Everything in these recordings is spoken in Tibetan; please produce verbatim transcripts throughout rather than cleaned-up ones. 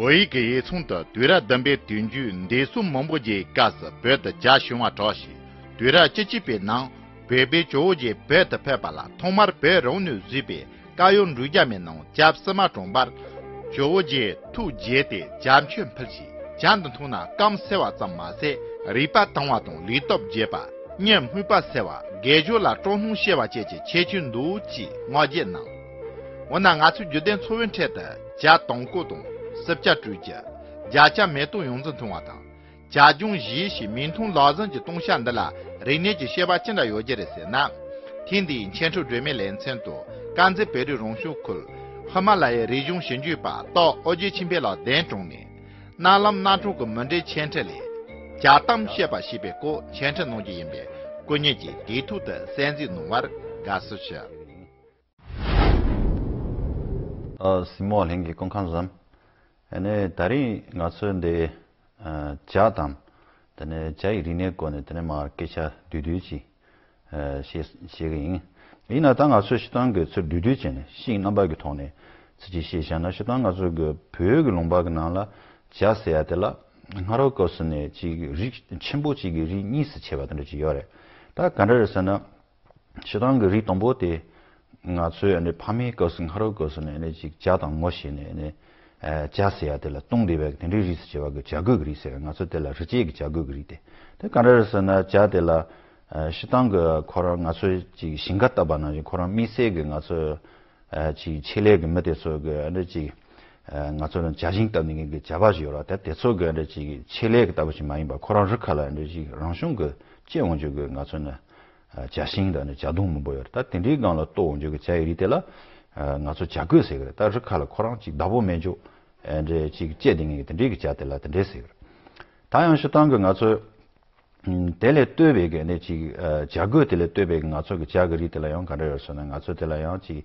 བོད་ཡིག་གི་ཡིག་ཚང་དུ་དུས་རབས་བདུན་པའི་དུས་མཇུག་འདས་གསོན་མང་པོ་ཅིག་གི་སྐབས་སུ་བོད་དུ་ཇ་བྱུང་བ་གྲགས་ཤིང་། དུས་རབས་བཅུ་གཅིག་པའི་ནང་བོད་པའི་ཇོ་བོ་རྗེ་བོད་དུ་ཕེབས་པ་ལ་ཐོག་མར་བོད་རང་ནས་བཟོས་པའི་དཀར་ཡོལ་འབྲུ་བརྒྱ་མའི་ནང་ཇ་བསིལ་མ་དྲངས་པར། ཇོ་བོ་རྗེས་ཐུགས་དགྱེས་ཏེ་ཇ་མཆོད་ཕུལ་ཞིང་། ཇ་འདི་འཐུང་ན་སྐམ་སེལ་བ་ཙམ་མ་ཟད་རུས་པ་དྭངས་བ་དང་ལུས་སྟོབས་རྒྱས་པ། གཉིད་སྨུག་པ་སེལ་བ། དགེ་སྦྱོར་ལ་སྐྲག་སྣང་སྐྱེ་བ་བཅས་ཀྱི་ཁྱད་ཆོས་འདུག་ཅེས་བསྔགས་བརྗོད་གནང་། འོ་ན་ང་ཚོའི་བརྒྱུད་ལྡན་ཚོ་བའི་ཁྲོད་དུ་ཇ་དྭངས་སྐོར་དང་སྲུབས་ཇ་སྤྲོད་རྒྱུ། ཇ་ཆང་མེ་ཏོག་ཡོངས་རྫོགས་འཐུང་བ་དང་། ཇ་སྦྱང་བཞེས་ཤིང་མིག་མཐོང་ལག་ཟིན་གྱི་ལྟུང་བཤགས་འདི་ལ་རིག་གནས་ཀྱི་བཤད་པ་ཅི་འདྲ་ཡོད་ཀྱི་རེད་ཟེར་ན། ཐེངས་འདིའི་འཆད་ཁྲིད་སྒྲོན་མེའི་ལེ་ཚན་དུ་དཀར་མཛེས་བོད་རིགས་རང་སྐྱོང་ཁུལ་ཧི་མ་ལ་ཡའི་རིག་གཞུང་ཞིབ་འཇུག་པ་སྟག་ཨོ་རྒྱན་ཆོས་འཕེལ་ལགས་གདན་དྲངས་ནས། གནའ་ལམ་གནའ་གྲོང་གི་མུ་འབྲེལ་འཆད་ཁྲིད་ལས། ཇ་དམ་བཤད་པ་ཞེས་པའི་སྐོར་འཆད་ཁྲིད་གནང་རྒྱུ་ཡིན་པས་སྐུ་ཉིད་ཀྱིས་དེའི་ཐོག་ཏུ་གསན་གཟིགས་གནང་བར་དགའ་བསུ་ཞུ། ཨ། གཟིགས་མོ་བ་ལྷན་རྒྱས་སྐུ་ཁམས་བཟང་། ཨ་ནི་ད་རིང་ང་ཚོས་འདི་ཨ་ཇ་དང་། དེ་ནས་ཇ་ཡི་རིག་གནས་སྐོར་ནས་དེ་ནས་མར་སྐད་ཆ་བསྡུས་བསྡུས་ཅིག་ཨ་བཤད་བཤད་གི་ཡིན། ཡིན་ན་ད་ང་ཚོས་སྤྱིར་བཏང་གི་ཚུར་བསྡུས་བསྡུས་བྱས་ནས་ཤིང་རྣམ་པ་གི་ཐོག་ནས་ཚུར་ཅིག་བཤད་བཞག་ན། སྤྱིར་བཏང་ང་ཚོ་གི་བོད་ཀྱི་ལུང་པ་གི་ནང་ལ་ཇ་ཟེར་ཡ་དེ་ལ་སྔ་རབས་སྐབས་སུ་ནས་ཅིག་རིགས་ཆེན་པོ་ཅིག་གི་རིགས་གཉིས་སུ་ཕྱེ་བ་དེ་འདྲ་ཅིག་ཡོད་རེད། ད་ག་འདྲ་རེད་ཟེར་ན། སྤྱིར་བཏང་གི་རིགས་དང་པོ་དེ། ང་ཚོའི་ཨ་ནི་ཕ་མའི་སྐབས་སུ་སྔ་རབས་སྐབས་སུ་ནས་ཨ་ནི་ཅིག་ཇ་དང་ངོ་ཤེས་ནས་ཨ་ནི། ཨ་ཇ་ཟེར་ཡ་དེ་ལ་བཏུང་བསྡད་པའི་དེ་འདྲའི་རིགས་སུ་བྱས་པ་གི་ཇ་རྒོད་ཀྱི་རིགས་ཟེར། ང་ཚོ་དེ་ལ་རི་སྐྱེས་ཀྱི་ཇ་རྒོད་ཀྱི་རིགས་དེ། དེ་ག་འདྲ་རེད་ཟེར་ན་ཇ་དེ་ལ། ཨ་སྤྱིར་བཏང་གི་ཁོ་རང་ང་ཚོའི་ཅིག་ཞིང་ཁ་བཏབ་པ་ནང་བཞིན་ཁོ་རང་དམིགས་བསལ་གྱི་ང་ཚོའི། ཨ་ཅིག་ཆེད་ལས་ཀྱི་མི་དེ་ཚོ་གི་ཨ་འདྲ་ཅིག་ཨ་ང་ཚོ་ནི་ཇ་ཞིང་བཏབ་ནས་ངེད་ཀྱི་ཇ་བ་ཞིག་ཡོད་ར། དེ་དེ་ཚོ་གི་ཨ་འདྲ་ཅིག་ཆེད་ལས་ཀྱི་ལྟ་བུ་ཞིག་མ་ཡིན་པ་ཁོ་རང་རི་ཁ་ལ་ཨ་འདྲ་ཅིག་རང་བྱུང་གི་སྐྱེ་འོང་རྒྱུ་གི་ང་ཚོ་ནི་ཨ་ཇ་ཤིང་དང་ནི་ཇ་དུང་མང་པོ་ཡོད་ར། ད་དེ་འདྲའི་སྒང་ལ་གཏོགས་འོང་རྒྱུ་གི་ཇ་ཡི་རིགས་དེ་ལ་ཨ་ང་ཚོ་ཇ་རྒོད་ཟེར་གི་རེད། ད་རི་ཁ་ལ་ཁོ་རང་ཅིག་བདག་པོ་མེད་རྒྱུ་ཨ་འདྲ་ཅིག་སྐྱེས་དེ་ངེད་ཀྱི་དེ་འདྲའི་གི་ཇ་དེ་ལ་དེ་འདྲ་ཟེར་གི་རེད། ད་ཡང་སྤྱིར་བཏང་གི་ང་ཚོ། ཨུམ། དེ་ལས་ལྟོས་པའི་གི་ནི་ཅིག་ཨ་ཇ་རྒོད་དེ་ལས་ལྟོས་པའི་གི་ང་ཚོ་གི་ཇ་གི་རིགས་དེ་ལ་ཡང་ག་འདྲ་ཡོད་ཟེར་ན། ང་ཚོ་དེ་ལ་ཡང་ཅིག་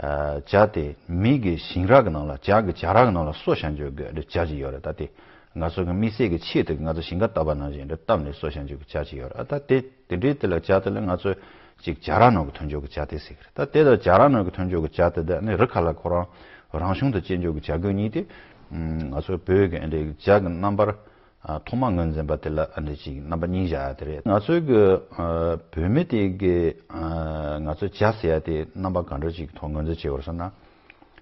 ཨ་ཇ་དེ་མི་གི་ཞིང་ར་གི་ནང་ལ་ཇ་གི་ཇ་ར་གི་ནང་ལ་གསོ་བྱ་རྒྱུ་གི་ཇ་ཅིག་ཡོད་རེད། ད་དེ་ང་ཚོ་གི་དམིགས་བསལ་གི་ཆེད་དུ་ང་ཚོ་ཞིང་ཁ་བཏབ་པ་ནང་བཞིན་དུ་བཏབ་ནས་གསོ་བྱ་རྒྱུ་གི་ཇ་ཅིག་ཡོད་རེད། ད་དེ་དེ་འདྲའི་དེ་ལ་ཇ་དེ་ལ་ང་ཚོ་ཅིག་ཇ་ར་ནང་གི་ཐོན་རྒྱུ་གི་ཇ་དེ་ཟེར་གི་རེད། ད་དེ་ལ་ཇ་ར་ནང་གི་ཐོན་རྒྱུ་གི་ཇ་དེ་དེ་ནི་རི་ཁ་ལ་ཁོ་རང་རང་བྱུང་དུ་སྐྱེ་རྒྱུ་གི་ཇ་རྒོད་གཉིས་དེ་ང་ཚོ་བོད་གི་ཨ་འདྲའི་ཇ་གི་རྣམ་པར། ཨ་ཐོག་མ་ངོས་འཛིན་པ་དེ་ལ་ཨ་འདྲ་ཅིག་རྣམ་པ་གཉིས་བཞག་ཡ་དེ་རེད། ང་ཚོའི་གི་ཨ་བོད་མི་དེ་གི་ཨ་ང་ཚོ་ཇ་ཟེར་ཡ་དེ་རྣམ་པ་ག་འདྲ་ཅིག་ཐོག་ངོས་འཛིན་བྱེད་དགོས་ཟེར་ན།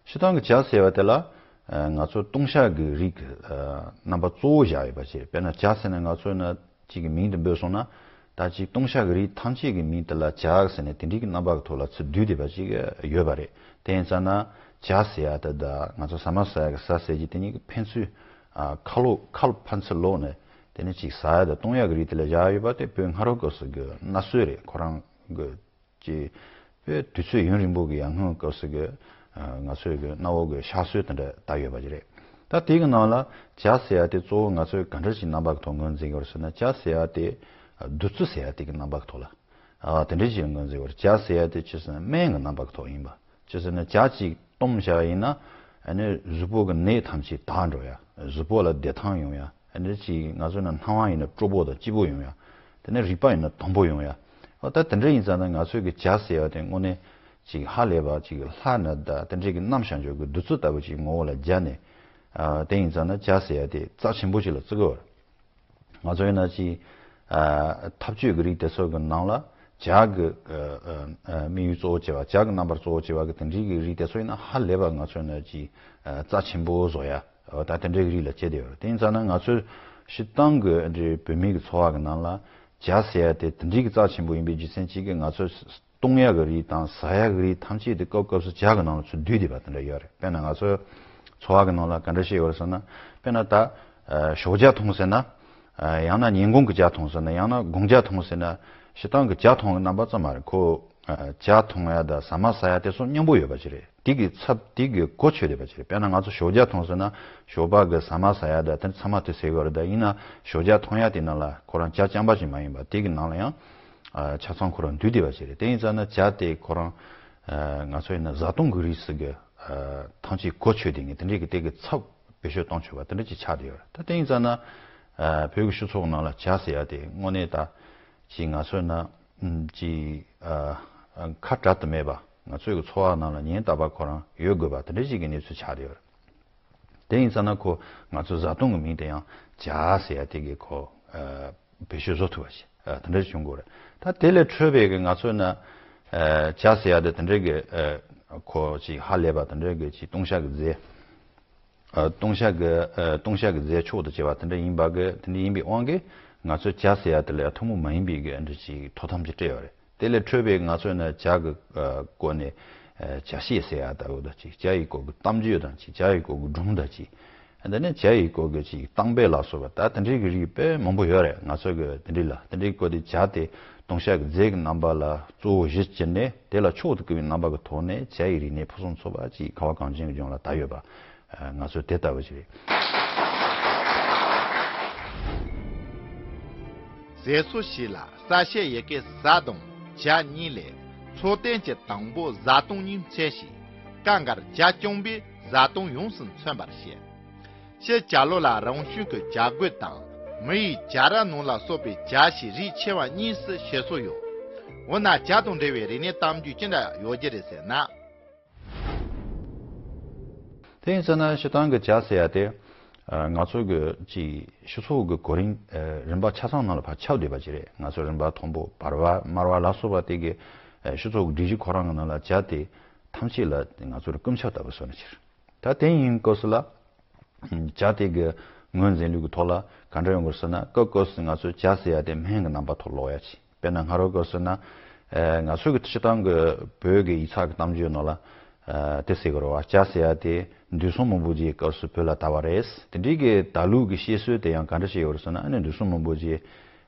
སྤྱིར་བཏང་གི་ཇ་ཟེར་བ་དེ་ལ་ཨ་ང་ཚོ་ལྟུང་བཤགས་གི་རིགས་ཀྱི་ཨ་རྣམ་པ་གཙོ་བོ་བཞག་ཡོད་པ་ཅིག་རེད། དཔེར་ན་ཇ་ཟེར་ན་ང་ཚོ་ན་ཅིག་གི་མིང་དུ་འབོད་སོང་ན། ད་ཅིག་ལྟུང་བཤགས་གི་རིགས་ཐམས་ཅད་ཀྱི་མིང་དེ་ལ་ཇ་ཟེར་ནས་དེ་འདྲའི་གི་རྣམ་པ་གི་ཐོག་ལ་ཚུར་བསྡུས་བསྡད་པ་ཅིག་ཡོད་པ་རེད། དེ་ཡིན་ཙང་ན་ཇ་ཟེར་ཡ་དེ་དང་ང་ཚོ་ཟ་མ་ཟ་ཡ་གི་ཟ་ཟེར་གྱི་དེ་གཉིས་ཀྱི་ཕན་ཚུན། ཨ་ཁ་ལོ་ཁ་ལོ་ཕན་ཚུན་ལོག་ནས་དེ་ནས་ཅིག་ཟ་ཡ་དང་བཏུང་ཡ་གི་རིགས་དེ་ལ་བཞག་ཡོད་པ་དེ་བོད་སྔ་རབས་སྐབས་སུ་གི་གནའ་སྲོལ་རེད། ཁོ་རང་གི་ཅིག་བོད་དུས་ཚོད་ཡུན་རིང་པོ་གི་ཡར་སྔོན་སྐབས་སུ་གི་ཨ་ང་ཚོའི་གི་གནའ་བོ་གི་ཕྱག་སྲོལ་དེ་འདྲ་ད་ཡོད་པ་ཅིག་རེད། ད་དེ་གི་ནང་ལ་ཇ་ཟེར་ཡ་དེ་གཙོ་བོ་ང་ཚོས་ག་འདྲ་ཞིག་རྣམ་པ་གི་ཐོག་ངོས་འཛིན་གི་རེད་ཟེར་ན། ཇ་ཟེར་ཡ་དེ་བདུད་རྩི་ཟེར་ཡ་དེ་གི་རྣམ་པ་གི་ཐོག་ལ། ཨ་དེ་འདྲ་ཞིག་ངོས་འཛིན་གི་རེད། ཇ་ཟེར་ཡ་དེ་ཅི་ཟེར་ན་སྨན་གི་རྣམ་པ་གི་ཐོག་ཡིན་པ། ཅི་ཟེར་ན་ཇ་གཅིག་བཏུང་བཞག་ཡིན་ན་ཨ་ནི་གཟུགས་པོ་གི་ནད་ཐམས་ཅད་དག་འགྲོ་ཡ། གཟུགས་པོ་ལ་བདེ་ཐང་ཡོང་ཡ། ཨ་ནི་ཅིག་ང་ཚོ་ན་སྣང་བ་ཡིན་ན་སྤྲོ་པོ་དང་སྐྱིད་པོ་ཡོང་ཡ། དེ་ནས་རིག་པ་ཡིན་ན་དྭངས་པོ་ཡོང་ཡ། ཨོ་ད་དེ་འདྲ་ཡིན་ཙང་ན་ང་ཚོའི་གི་ཇ་ཟེར་བ་དེ་དངོས་གནས་ཅིག་ཧ་ལས་པ་ཅིག་ལྷ་ན་ད་དེ་འདྲའི་གི་རྣམ་གཞག་འཇོག་གི་བདུད་རྩི་ལྟ་བུ་ཅིག་ངོ་བོ་ལ་སྦྱར་ནས། ཨ་དེ་ཡིན་ཙང་ན་ཇ་ཟེར་ཡ་དེ་རྩ་ཆེན་པོ་ཅིག་ལ་བརྩི་གི་ཡོད་རེད། ང་ཚོ་ཡིན་ན་ཅིག་ཨ་འཐབ་རྩོད་ཀྱི་རིགས་དེ་ཚོ་གི་ནང་ལ་ཇ་གི་ཨ་ཨ་ཨ་དམིགས་ཡུལ་གཙོ་བོ་བྱས་པ། ཇ་གི་རྣམ་པར་གཙོ་བོ་བྱས་པ་གི་དེ་འདྲའི་གི་རིགས་དེ་ཚོ་ཡིན་ན་ཧ་ལས་པ་ང་ཚོ་ཡིན་ན་ཅིག་ཨ་རྩ་ཆེན་པོ་བཟོ་ཡ། ཨ་ད་དེ་འདྲའི་གི་རིགས་ལ་བྱེད་བསྡད་ཡོད་རེད། དེ་ཡིན་ཙང་ན་ང་ཚོའི་སྤྱིར་བཏང་གི་འདྲའི་བོད་མི་གི་འཚོ་བ་གི་ནང་ལ་ཇ་ཟེར་ཡ་དེ་དེ་འདྲའི་གི་རྩ་ཆེན་པོ་ཡིན་པའི་རྒྱུ་མཚན་གཅིག་གིས་ང་ཚོ་བཏུང་ཡག་གི་རིགས་དང་ཟ་ཡག་གི་རིགས་ཐམས་ཅད་དེ་སྐབས་སྐབས་སུ་ཇ་གི་ནང་ལ་ཚུར་བསྡུས་བསྡད་པ་དེ་འདྲ་ཡོད་རེད། དཔེར་ན་ང་ཚོའི་འཚོ་བ་གི་ནང་ལ་ག་འདྲ་ཞིག་ཡོད་རེད་ཟེར་ན། དཔེར་ན་ད་ཨ་ཞོགས་ཇ་འཐུང་ཟེར་ན། ཨ་ཡང་ན་ཉིན་གུང་གི་ཇ་འཐུང་ཟེར་ན། ཡང་ན་དགོང་ཇ་འཐུང་ཟེར་ན། སྤྱིར་བཏང་གི་ཇ་འཐུང་གི་རྣམ་པ་ཙམ་མ་རེད། ཁོ་ཨ་ཇ་འཐུང་ཡ་དང་ཟ་མ་ཟ་ཡ་དེ་ཚོ་མཉམ་པོ་ཡོད་པ་ཅིག་རེད། དེ་གི་ཚབ་དེ་གི་གོ་ཆོད་བསྡད་པ་ཅིག་རེད། དཔེར་ན་ང་ཚོ་ཞོགས་ཇ་འཐུང་ཟེར་ན། ཞོགས་པ་གི་ཟ་མ་ཟ་ཡ་དང་དེ་ཚང་མ་དེ་ཟེར་གི་རེད། ད་ཡིན་ན་ཞོགས་ཇ་འཐུང་ཡ་དེ་ནང་ལ་ཁོ་རང་ཇ་རྐྱང་པ་ཅིག་མ་ཡིན་པ་དེ་གི་ནང་ལ་ཡང་ཨ་ཆ་ཚང་ཁོ་རང་འདུས་བསྡད་པ་ཅིག་རེད། དེ་ཡིན་ཙང་ན་ཇ་དེ་ཁོ་རང་ཨ་ང་ཚོ་ཡིན་ན་བཟའ་བཏུང་གི་རིགས་སུ་གི་ཨ་ཐམས་ཅད་གོ་ཆོད་དེ་ངས་དེ་འདྲའི་གི་དེ་གི་ཚབ་བེད་སྤྱོད་གཏོང་ཆོག་པ་དེ་འདྲ་ཅིག་ཆགས་བསྡད་ཡོད་རེད། ད་དེ་ཡིན་ཙང་ན་ཨ་བོད་ཀྱི་སྤྱི་ཚོགས་ནང་ལ་ཇ་ཟེར་ཡ་དེ་དངོས་གནས་ད་ཅིག་ང་ཚོ་ན་ཨམ་ཅིག་ཨ་ཨ་ཁ་བྲལ་དུ་མེད་པ། ང་ཚོའི་གི་འཚོ་བ་ནང་ལ་ཉིན་རྟག་པར་ཁོ་རང་ཡོད་དགོས་པ་དེ་འདྲ་ཅིག་གི་གནས་ཚུལ་ཆགས་བསྡད་ཡོད་རེད། དེ་ཡིན་ཙང་ན་ཁོ་ང་ཚོ་བཟའ་བཏུང་གི་མིང་དེ་ཡང་ཇ་ཟེར་ཡ་དེ་གི་ཁོ་ཨ་བེད་སྤྱོད་བཟོ་ཐུབ་པ་ཞིག་ཨ་དེ་འདྲ་བྱུང་དགོས་རེད། ད་དེ་ལས་འཕྲོས་པའི་གི་ང་ཚོ་ན་ཨ་ཇ་ཟེར་ཡ་དེ་དེ་འདྲ་གི་ཨ་ཁོ་ཅིག་ཧ་ལས་པ་དེ་འདྲ་གི་ཅིག་ལྟུང་བཤགས་གི་རྫས། ཨ་ལྟུང་བཤགས་ཀྱི་ཨ་ལྟུང་བཤགས་ཀྱི་རྫས་མཆོག་ཏུ་གྱུར་པ་དེ་འདྲ་ཡིན་པ་གི་དེ་འདྲ་ཡིན་པའི་དབང་གིས་ང་ཚོས་ཇ་ཟེར་ཡ་དེ་ལ་ཐུན་མོང་མ་ཡིན་པའི་གི་ཨ་འདྲ་ཅིག་དོ་དམ་ཅིག་སྤྲད་ཡོད་རེད། དེ་ལས་འཕྲོས་པའི་ང་ཚོས་ནི་ཇ་གི་ཨ་སྐོར་ནས་ཨ་ཇ་ཤེས་ཟེར་ཡ་ལྟ་བུ་དང་ཅིག་ཇ་ཡི་སྐོར་གྱི་གཏམ་རྒྱུད་དང་ཅིག་ཇ་ཡི་སྐོར་གྱི་སྒྲུང་དང་ཅིག་འདི་ནི་ཇ་ཡི་སྐོར་གྱི་ཅིག་གཏམ་དཔེ་ལ་སོགས་པ་ད་དེ་འདྲའི་གི་རིགས་དཔེ་མང་པོ་ཡོད་རེད། ང་ཚོ་གི་དེ་འདྲའི་ལ་དེ་འདྲའི་སྐོར་དེ་ཇ་དེ་ལྟུང་བཤགས་ཀྱི་རྫས་ཀྱི་རྣམ་པ་ལ་གཙོ་བོ་གཞི་བྱས་ནས་དེ་ལ་མཆོག་ཏུ་གྱུར་པའི་རྣམ་པ་གི་ཐོག་ནས་ཇ་ཡི་རིག་གནས་ཕུན་སུམ་ཚོགས་པ་ཅིག་ཁ་བ་གངས་ཅན་གྱི་ལྗོངས་ལ་དར་ཡོད་པ། ང་ཚོ་དེ་ལྟ་བུ་ཞིག་རེད། ཟས་སུ་ཞིག་ལ་ས་བཤད་ཡི་གེ་ཟ་དང་ཇ་གཉིས་ལས། འཚོ་རྟེན་གྱི་དང་པོ་བཟའ་བཏུང་གཉིས་འཚལ་ཞིང་། ཀ་འགར་ཇ་བཅོམ་པས་བཟའ་བཏུང་ཡོངས་སུ་མཚོན་པར་བཤད། ཕྱི་ཇ་ལོ་ལ་རང་བྱུང་གི་ཇ་རྒོད་དང་མི་ཡི་ཇ་ར་ནོར་ལ་སོགས་པའི་ཇ་ཞེས་རིགས་ཆེ་བ་གཉིས་སུ་ཕྱེ་སྲོལ་ཡོད། འོ་ན་ཇ་དང་འབྲེལ་བའི་རིག་གནས་གཏམ་རྒྱུད་ཅི་འདྲ་ཡོད་རྒྱུ་རེད་ཟེར་ན། དེ་ཡིན་ཟེར་ན་སྤྱིར་བཏང་གི་ཇ་ཟེར་ཡ་དེ་ང་ཚོ་གི་ཅིག་སྤྱི་ཚོགས་ཀྱི་གོ་རིམ་རིམ་པ་ཆ་ཚང་ནང་ལ་ཕར་ཁྱབ་བསྡད་པ་ཅིག་རེད། ང་ཚོ་རིམ་པ་མཐོན་པོ་བར་པ་དམའ་བ་ལ་སོགས་པ་དེ་གི་སྤྱི་ཚོགས་ཀྱི་སྒྲིག་གཞི་ཁོ་རང་གི་ནང་ལ་ཇ་དེ་ཐམས་ཅད་ལ་ང་ཚོར་སྐུ་ཆབ་ལྟ་བུ་བཟོས་ནས་ཕྱིར། ད་དེ་ཡིན་སྐབས་སུ་ལ་ཇ་དེ་གི་ངོས་འཛིན་ལུགས་ཀྱི་ཐོག་ལ་ག་འདྲ་ཡོང་དགོས་ཟེར་ན། སྐབས་སྐབས་སུ་ང་ཚོས་ཇ་ཟེར་ཡ་དེ་སྨན་གྱི་རྣམ་པ་ཐོག་ཀློག་ཡ་ཅིག་དཔེར་ན་སྔ་རོལ་སྐབས་སུ་ན། ཨེ་ང་ཚོའི་གི་སྤྱིར་བཏང་གི་བོད་ཀྱི་ཡིག་ཚགས་ཀྱི་གཏམ་རྒྱུད་ནང་ལ་ཨེ་དེ་ཟེར་གི་རེད་བ། ཇ་ཟེར་ཡ་དེ་འདུས་སྲོང་མང་པོ་རྗེའི་སྐབས་སུ་བོད་ལ་དར་བ་རེད། དེ་འདྲའི་གི་དར་ལུགས་ཀྱི་བཤད་སྲོལ་དེ་ཡང་ག་འདྲ་ཞིག་ཡོད་རེད་ཟེར་ན། ཨ་ནི་འདུས་སྲོང་མང་པོ་རྗེ་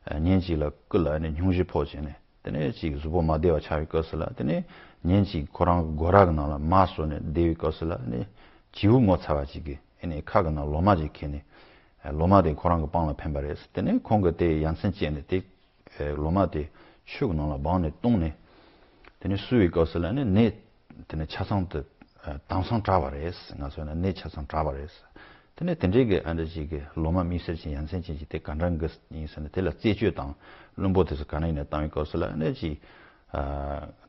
ཨེ་ཉིན་གཅིག་ལ་སྐུ་ལ་ཨ་ནི་སྙུང་གཞི་ཕོག་བྱས་ནས་དེ་ནས་ཅིག་གཟུགས་པོ་མ་བདེ་བ་ཆགས་པའི་སྐབས་སུ་ལ། དེ་ནས་ཉིན་གཅིག་ཁོ་རང་གི་སྒོ་ར་གི་ནང་ལ་མར་བཟོས་ནས་བསྡད་པའི་སྐབས་སུ་ལ། ཨ་ནི་བྱིའུ་ངོ་ཚ་བ་ཅིག་གིས་ཨ་ནི་ཁ་གི་ནང་ལོ་མ་ཅིག་ཁྱེར་ནས་ལོ་མ་དེ་ཁོ་རང་གི་སྤང་ལ་འཕེན་པ་རེད། དེ་ནས་ཁོང་གིས་དེ་ཡ་མཚན་སྐྱེས་ནས་དེ་ལོ་མ་དེ་ཆུ་གི་ནང་ལ་སྦངས་ནས་བཏུང་ནས། དེ་ནས་བསུ་བའི་སྐབས་སུ་ལ་ནི་ནད་དེ་ནི་ཆ་ཚང་དུ་དྭངས་སང་དྲག་པ་རེད། ང་ཚོ་ནི་ནད་ཆ་ཚང་དྲག་པ་རེད། དེ་ནས་དེ་འདྲའི་གི་ཨ་འདྲ་ཅིག་གི་ལོ་མ་མིག་སེར་ཅན་ཡ་མཚན་ཅན་ཅིག་དེ་ག་འདྲ་གི་ཡིན་ཟེར་ན། དེ་ལ་རྩད་གཅོད་དང་བླུན་པོ་དེ་ཚོ་ག་ནས་ཡིན་ན་བཏང་བའི་སྐབས་སུ་ལ་ནི་ཅིག་ཨ་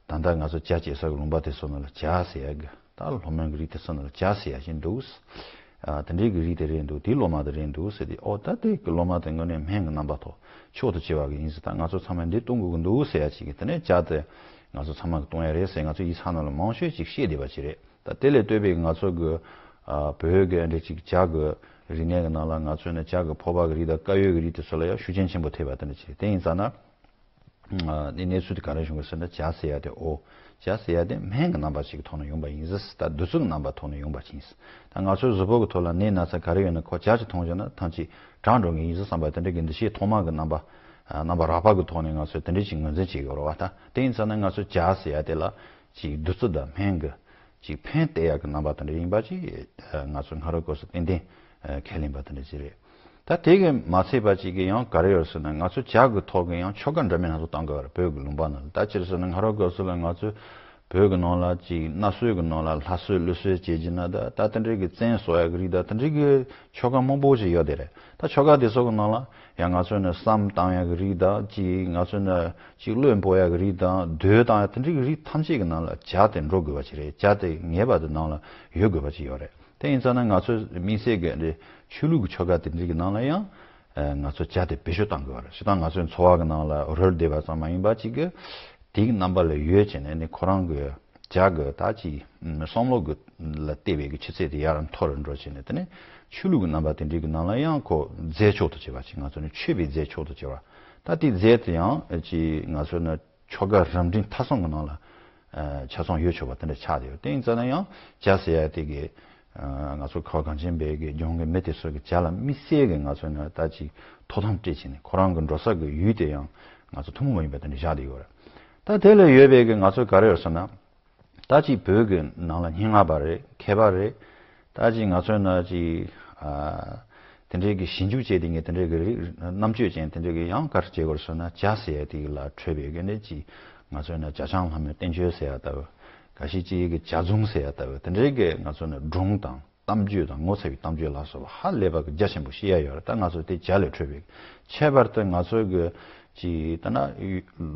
ད་ལྟ་ང་ཚོ་ཇ་བྱེད་ས་གི་ལུང་པ་དེ་ཚོ་ནང་ལ་ཇ་ཟེར་ཡ་གི་ད་ལྷོ་མོན་གྱི་རིགས་དེ་ཚོ་ནང་ལ་ཇ་ཟེར་ཡ་ཞིག་འདུག་ཨ་དེ་འདྲའི་གི་རིགས་དེ་རེད་འདུག་དེའི་ལོ་མ་དེ་རེད་འདུག་ཟེར་ཏེ། ཨོ་ད་དེ་གི་ལོ་མ་དེ་དངོས་གནས་སྨན་གྱི་རྣམ་པ་ཐོག་མཆོག་ཏུ་གྱུར་པ་གི་ཡིན་ཟེར། ད་ང་ཚོ་ཚང་མས་འདི་བཏུང་དགོས་ཀྱི་འདུག་ཟེར་ཡ་ཅིག་གི་དེ་ནས་ཇ་དེ་ང་ཚོ་ཚང་མ་གི་བཏུང་ཡ་རེད་ཟེར་ང་ཚོ་ཡིག་ཚགས་ནང་ལ་མང་ཤོས་ཅིག་བཤད་བསྡད་པ་ཅིག་རེད། ད་དེ་ལས་ལྟོས་པའི་ང་ཚོ་གི་ཨ་བོད་ཀྱི་འདྲ་ཅིག་ཇ་གི་རིག་གནས་ཀྱི་ནང་ལ་ང་ཚོས་ནི་ཇ་གི་ཕོར་པ་གི་རིགས་དང་དཀར་ཡོལ་གྱི་རིགས་དེ་ཚོ་ལ་ཡང་ཤུགས་རྐྱེན་ཆེན་པོ་ཐེབས་པ་དེ་འདྲ་ཅིག་དེ་ཡིན་ཙང་ན། ཨ་ནི་གནས་ཚུལ་དེ་ག་རེ་བྱུང་གི་ཟེར་ན། ཇ་ཟེར་ཡ་དེ་ཨོ་ཇ་ཟེར་ཡ་དེ་སྨན་གྱི་རྣམ་པ་ཞིག་གི་ཐོག་ནས་ཡོང་པ་ཡིན་ཟེར། ད་བདུད་རྩི་གི་རྣམ་པ་ཐོག་ནས་ཡོང་པ་ཅིག་ཡིན་ཟེར། ད་ང་ཚོའི་གཟུགས་པོ་གི་ཐོག་ལ་ནད་ན་ཚ་ག་རེ་ཡོད་ན་ཁོ་ཇ་ཅིག་འཐུང་བྱས་ན་ཐམས་ཅད་དྲག་འགྲོ་ངེས་ཡིན་ཟེར་བསམ་པ་དེ་འདྲ་གི་འདུ་ཤེས་ཐོག་མ་གི་རྣམ་པ་ཨ་རྣམ་པ་རགས་པ་གི་ཐོག་ནས་ང་ཚོས་དེ་འདྲ་ཅིག་ངོས་འཛིན་བྱེད་དགོས་རེད་བ། ད་དེ་ཡིན་ཙང་ན་ང་ཚོས་ཇ་ཟེར་ཡ་དེ་ལ་ཅིག་བདུད་རྩི་དང་སྨན་གྱི་ཅིག་ཕན་བལྟས་ཡག་གི་རྣམ་པ་དེ་འདྲ་ཡིན་པ་ཅིག་ང་ཚོ་སྔ་རོལ་སྐབས་སུ་ཏན་ཏན་ཁས་ལེན་པ་དེ་འདྲ་ཅིག་རེད། ད་དེ་གི་མ་ཚད་པ་ཅིག་གི་ཡང་ག་རེ་ཡོད་ཟེར་ན། ང་ཚོ་ཇ་གི་ཐོག་གི་ཡང་ཆོ་ག་འདྲ་མིན་སྣ་ཚོགས་བཏང་གི་ཡོད་རེད་བོད་ཀྱི་ལུང་པ་ནང་ལ། ད་ཅི་རེད་ཟེར་ན་སྔ་རོལ་སྐབས་སུ་ལ་ང་ཚོ་བོད་ཀྱི་ནང་ལ་ཅིག་མནའ་གསོལ་གྱི་ནང་ལ་ལྷ་གསོལ་ཀླུ་གསོལ་བྱེད་ཀྱི་ན་ད་ད་དེ་འདྲའི་གི་བཙན་གསོལ་ཡག་གི་རིགས་ད་དེ་འདྲའི་གི་ཆོ་ག་མང་པོ་ཞིག་ཡོད་དེ་རེད། ད་ཆོ་ག་དེ་ཚོ་གི་ནང་ལ་ཡང་ང་ཚོ་ནི་བསམ་བཏང་ཡག་གི་རིགས་དང་ཅིག་ང་ཚོ་ནི་ཅིག་བློས་འབོ་ཡག་གི་རིགས་དང་མདོས་བཏང་ཡག་དེ་འདྲའི་གི་རིགས་ཐམས་ཅད་གི་ནང་ལ་ཇ་དེ་འགྲོ་དགོས་པ་ཅིག་རེད། ཇ་དེ་ངེས་པར་དུ་ནང་ལ་ཡོད་དགོས་པ་ཅིག་ཡོད་རེད། དེ་ཡིན་ཙང་ན་ང་ཚོ་དམིགས་བསལ་གི་འདི་ཆོས་ལུགས་ཀྱི་ཆོ་ག་དེ་འདྲའི་གི་ནང་ལ་ཡང་ང་ཚོ་ཇ་དེ་བེད་སྤྱོད་གཏང་དགོས་པ་རེད། སྤྱིར་བཏང་ང་ཚོའི་འཚོ་བ་གི་ནང་ལ་རོལ་བསྡད་པ་ཙམ་མ་ཡིན་པ་ཅིག་གི་དེའི་རྣམ་པ་ལ་ཡོད་བྱས་ནས་ནི་ཁོ་རང་གི་ཇ་གི་ད་ཅིག་བསམ་བློ་གི་ལ་བལྟས་པའི་གི་ཆུ་ཚད་དེ་ཡར་མཐོ་རུ་འགྲོ་བྱས་ནས། དེ་ནས་ཆོས་ལུགས་ཀྱི་རྣམ་པ་དེ་འདྲའི་གི་ནང་ལ་ཡང་ཁོ་རྫས་མཆོག་ཏུ་གྱུར་པ་ཅིག་ང་ཚོ་ནི་མཆོད་པའི་རྫས་མཆོག་ཏུ་གྱུར་པ། ད་དེའི་རྫས་དེ་ཡང་ཅིག་ང་ཚོ་ནི་ཆོ་ག་རབ་འབྲིང་ཐ་གསུམ་གྱི་ནང་ལ་ཆ་ཚང་ཡོད་ཆོག་པ་དེ་འདྲ་ཆགས་བསྡད་ཡོད། དེ་ཡིན་ཙང་ན་ཡང་ཇ་ཟེར་ཡ་དེ་གི་ང་ཚོ་ཁ་བ་གངས་ཅན་པའི་གི་ལྗོངས་གི་མི་དེ་ཚོ་གི་ཇ་ལ་དམིགས་བསལ་གི་ང་ཚོ་ནི་ད་ཅིག་དོ་དམ་སྤྲད་བྱས་ནས་ཁོ་རང་གི་འགྲོ་ས་གི་ཡུལ་དེ་ཡང་ང་ཚོ་ཐུན་མོང་མ་ཡིན་པ་དེ་འདྲ་བཞག་བསྡད་ཡོད་རེད། ད་དེ་ལ་ཡོད་པའི་གི་ང་ཚོ་ག་རེ་ཡོད་ཟེར་ན། ད་ཅིག་བོད་ཀྱི་ནང་ལ་སྙན་ངག་པ་རེད། མཁས་པ་རེད། ད་ཅིག་ང་ཚོའི་ནང་ཅིག་ཨ་དེ་འདྲའི་གི་ཞིབ་འཇུག་བྱས་དེ་ངས་དེ་འདྲའི་གི་རིགས་རྣམ་དཔྱོད་ཅན་དེ་འདྲའི་གི་ཡང་ག་རེ་བྱེད་དགོས་ཟེར་ན། ཇ་ཟེར་ཡ་དེ་གི་ལ་འཕྲོས་པའི་གི་ནི་ཅིག་ང་ཚོའི་ནང་ཇ་ཆང་ལྷ་མོའི་བསྟན་བཅོས་ཟེར་ཡ་ལྟ་བུ། ག་ཤེད་ཅིག་གི་ཇ་རྫོང་ཟེར་ཡ་ལྟ་བུ། དེ་འདྲའི་གི་ང་ཚོ་ནི་སྒྲུང་དང་གཏམ་རྒྱུད་དང་ངོ་མཚར་བའི་གཏམ་རྒྱུད་ལ་སོགས་པ་ཧ་ལས་པ་གི་རྒྱ་ཆེན་པོ་བཤད་ཡ་ཡོད་རེད། ད་ང་ཚོ་དེ་ཇ་ལས་འཕྲོས་པའི། ཁྱད་པར་དུ་ང་ཚོའི་གི་ཅིག་ད་ན་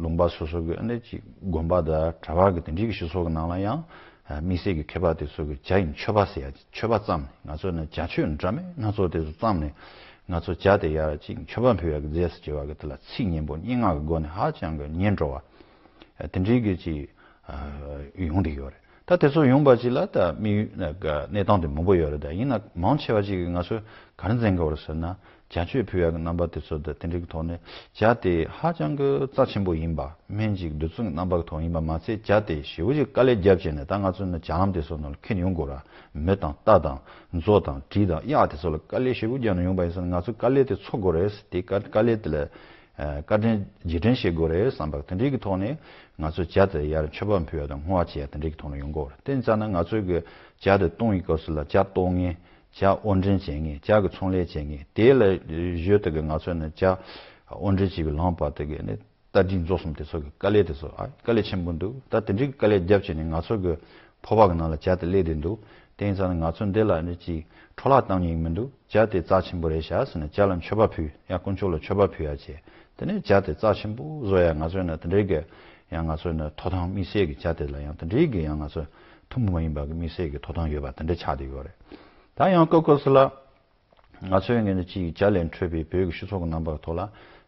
ལུང་པ་སོ་སོ་གི་ཨ་ནི་ཅིག་དགོན་པ་དང་གྲྭ་པ་གི་དེ་འདྲའི་གི་སྤྱི་ཚོགས་གི་ནང་ལ་ཡང་ དམིགས་བསལ་གྱི་མཁས་པ་དེ་ཚོ་གི་ཇ་ཡི་མཆོད་པ་ཟེར་ཡ་མཆོད་པ་བརྩམས་ནས། ང་ཚོ་ནི་ཇ་མཆོད་འདྲ་མིན་སྣ་ཚོགས་དེ་ཚོ་བརྩམས་ནས། ང་ཚོ་ཇ་དེ་ཡར་ཅིག་མཆོད་པ་ཕུལ་ཡག་གི་རྫས་སུ་བྱེད་པ་གི་དེ་ལ་ཚིག་སྙན་པོ་སྙན་ངག་གི་སྒོ་ནས་ཧ་ཅང་གི་སྙན་སྤྲོ་བ་དེ་འདྲའི་གི་ཅིག་ཡོང་བསྡད་ཡོད་རེད། ད་དེ་ཚོ་ཡོང་པ་ཅིག་ལ་ད་དམིགས་ཡུལ་གནས་སྟངས་དེ་མང་པོ་ཡོད་རེད། ད་ཡིན་ན་མང་ཆེ་བ་ཅིག་གི་ང་ཚོས་ག་རེ་འཛིན་གི་ཡོད་རེད་ཟེར་ན། ཇ་མཆོད་ཕུལ་ཡག་གི་རྣམ་པ་དེ་ཚོ་དང་དེ་འདྲའི་གི་ཐོག་ནས་ཇ་དེ་ཧ་ཅང་གི་རྩ་ཆེན་པོ་ཡིན་པ། སྨན་གྱི་བདུད་རྩི་གི་རྣམ་པ་གི་ཐོག་ཡིན་པ་མ་ཚད། ཇ་དེ་ཞེ་པོ་ཅིག་དཀའ་ལས་རྒྱབ་བྱས་ནས། ད་ང་ཚོ་ནི་ཇ་ལམ་དེ་ཚོ་ནང་ལ་འཁྱེར་ཡོང་དགོས་ར། མེ་དང་རྟ་དང་མཛོ་དང་གྲི་དང་གཡག་དེ་ཚོ་ལ་དཀའ་ལས་ཞེ་པོ་རྒྱབ་ནས་ཡོང་པ་ཡིན་ཙང་། ང་ཚོ་དཀའ་ལས་དེ་འཚོ་དགོས་རེད། དེ་དཀའ་དཀའ་ལས་དེ་ལ་བཀའ་དྲིན་རྗེས་དྲན་བྱེད་དགོས་རེད་བསམ་པ་དེ་འདྲའི་གི་ཐོག་ནས། ང་ཚོ་ཇ་དེ་ཡར་མཆོད་པ་ཕུལ་ཡག་དང་བསྔོ་བ་བྱེད་ཡག་དེ་འདྲའི་གི་ཐོག་ནས་ཡོང་གི་ཡོད་རེད། དེ་ཡིན་ཙང་ན་ང་ཚོའི་གི་ཇ་དེ་བཏུང་བའི་སྐབས་སུ་ལ་ཇ་གཏོར་མཁན། ཇ་དབོར་འདྲེན་བྱེད་མཁན། ཇ་གི་ཚོང་ལས་བྱེད་མཁན། དེ་ལ་གཞོལ་དུ་གི་ང་ཚོ་ནི་ཇ་དབོར་འདྲེན་བྱེད་པའི་ལམ་བར་དུ་གི་ནི་རྟ་དྲེལ་མཛོ་གསུམ་དེ་ཚོ་གི་དཀའ་ལས་དེ་ཚོ་ཨ་དཀའ་ལས་ཆེན་པོ་འདུག་ད་དེ་འདྲའི་གི་དཀའ་ལས་རྒྱབ་བྱས་ནས་ང་ཚོ་གི་ཕོར་པ་གི་ནང་ལ་ཇ་དེ་སླེབས་བསྡད་འདུག་དེ་ཡིན་ཙང་ན་ང་ཚོ་འདི་ལ་ནི་ཅིག་འཕྲོ་བརླག་བཏང་ཉེན་མི་འདུག་ཇ་དེ་རྩ་ཆེན་པོ་རེད་ཤག་ཟེར་ནས་ཇ་ལ་མཆོད་པ་ཕུལ་ཡ། དཀོན་མཆོག་ལ་མཆོད་པ་ཕུལ་ཡ་བྱས། དེ་ནས་ཇ་དེ་རྩ་ཆེན་པོ་བཟོ་ཡ། ང་ཚོས་ནི་དེ་འདྲའི་གི་ཡང་ང་ཚོས་ནི་ཐོབ་ཐང་། དམིགས་བསལ་གྱི་ཇ་དེ་ལ་ཡང་དེ་འདྲའི་གི་ཡང་ང་ཚོ་ཐུན་མོང་མ་ཡིན་པ་གི་དམིགས་བསལ་གྱི་ཐོབ་ཐང་ཡོད་པ་དེ་འདྲ་ཆགས་བསྡད་ཡོད་རེད། ད་ཡང་སྐབས་སྐབས་སུ་ལ་ང་ཚོའི་ངོས་ནས་ཅིག་ཇ་ལས་འཕྲོས་པའི་བོད་ཀྱི་སྤྱི་ཚོགས་ཀྱི་རྣམ་པ་ཐོག་ལ་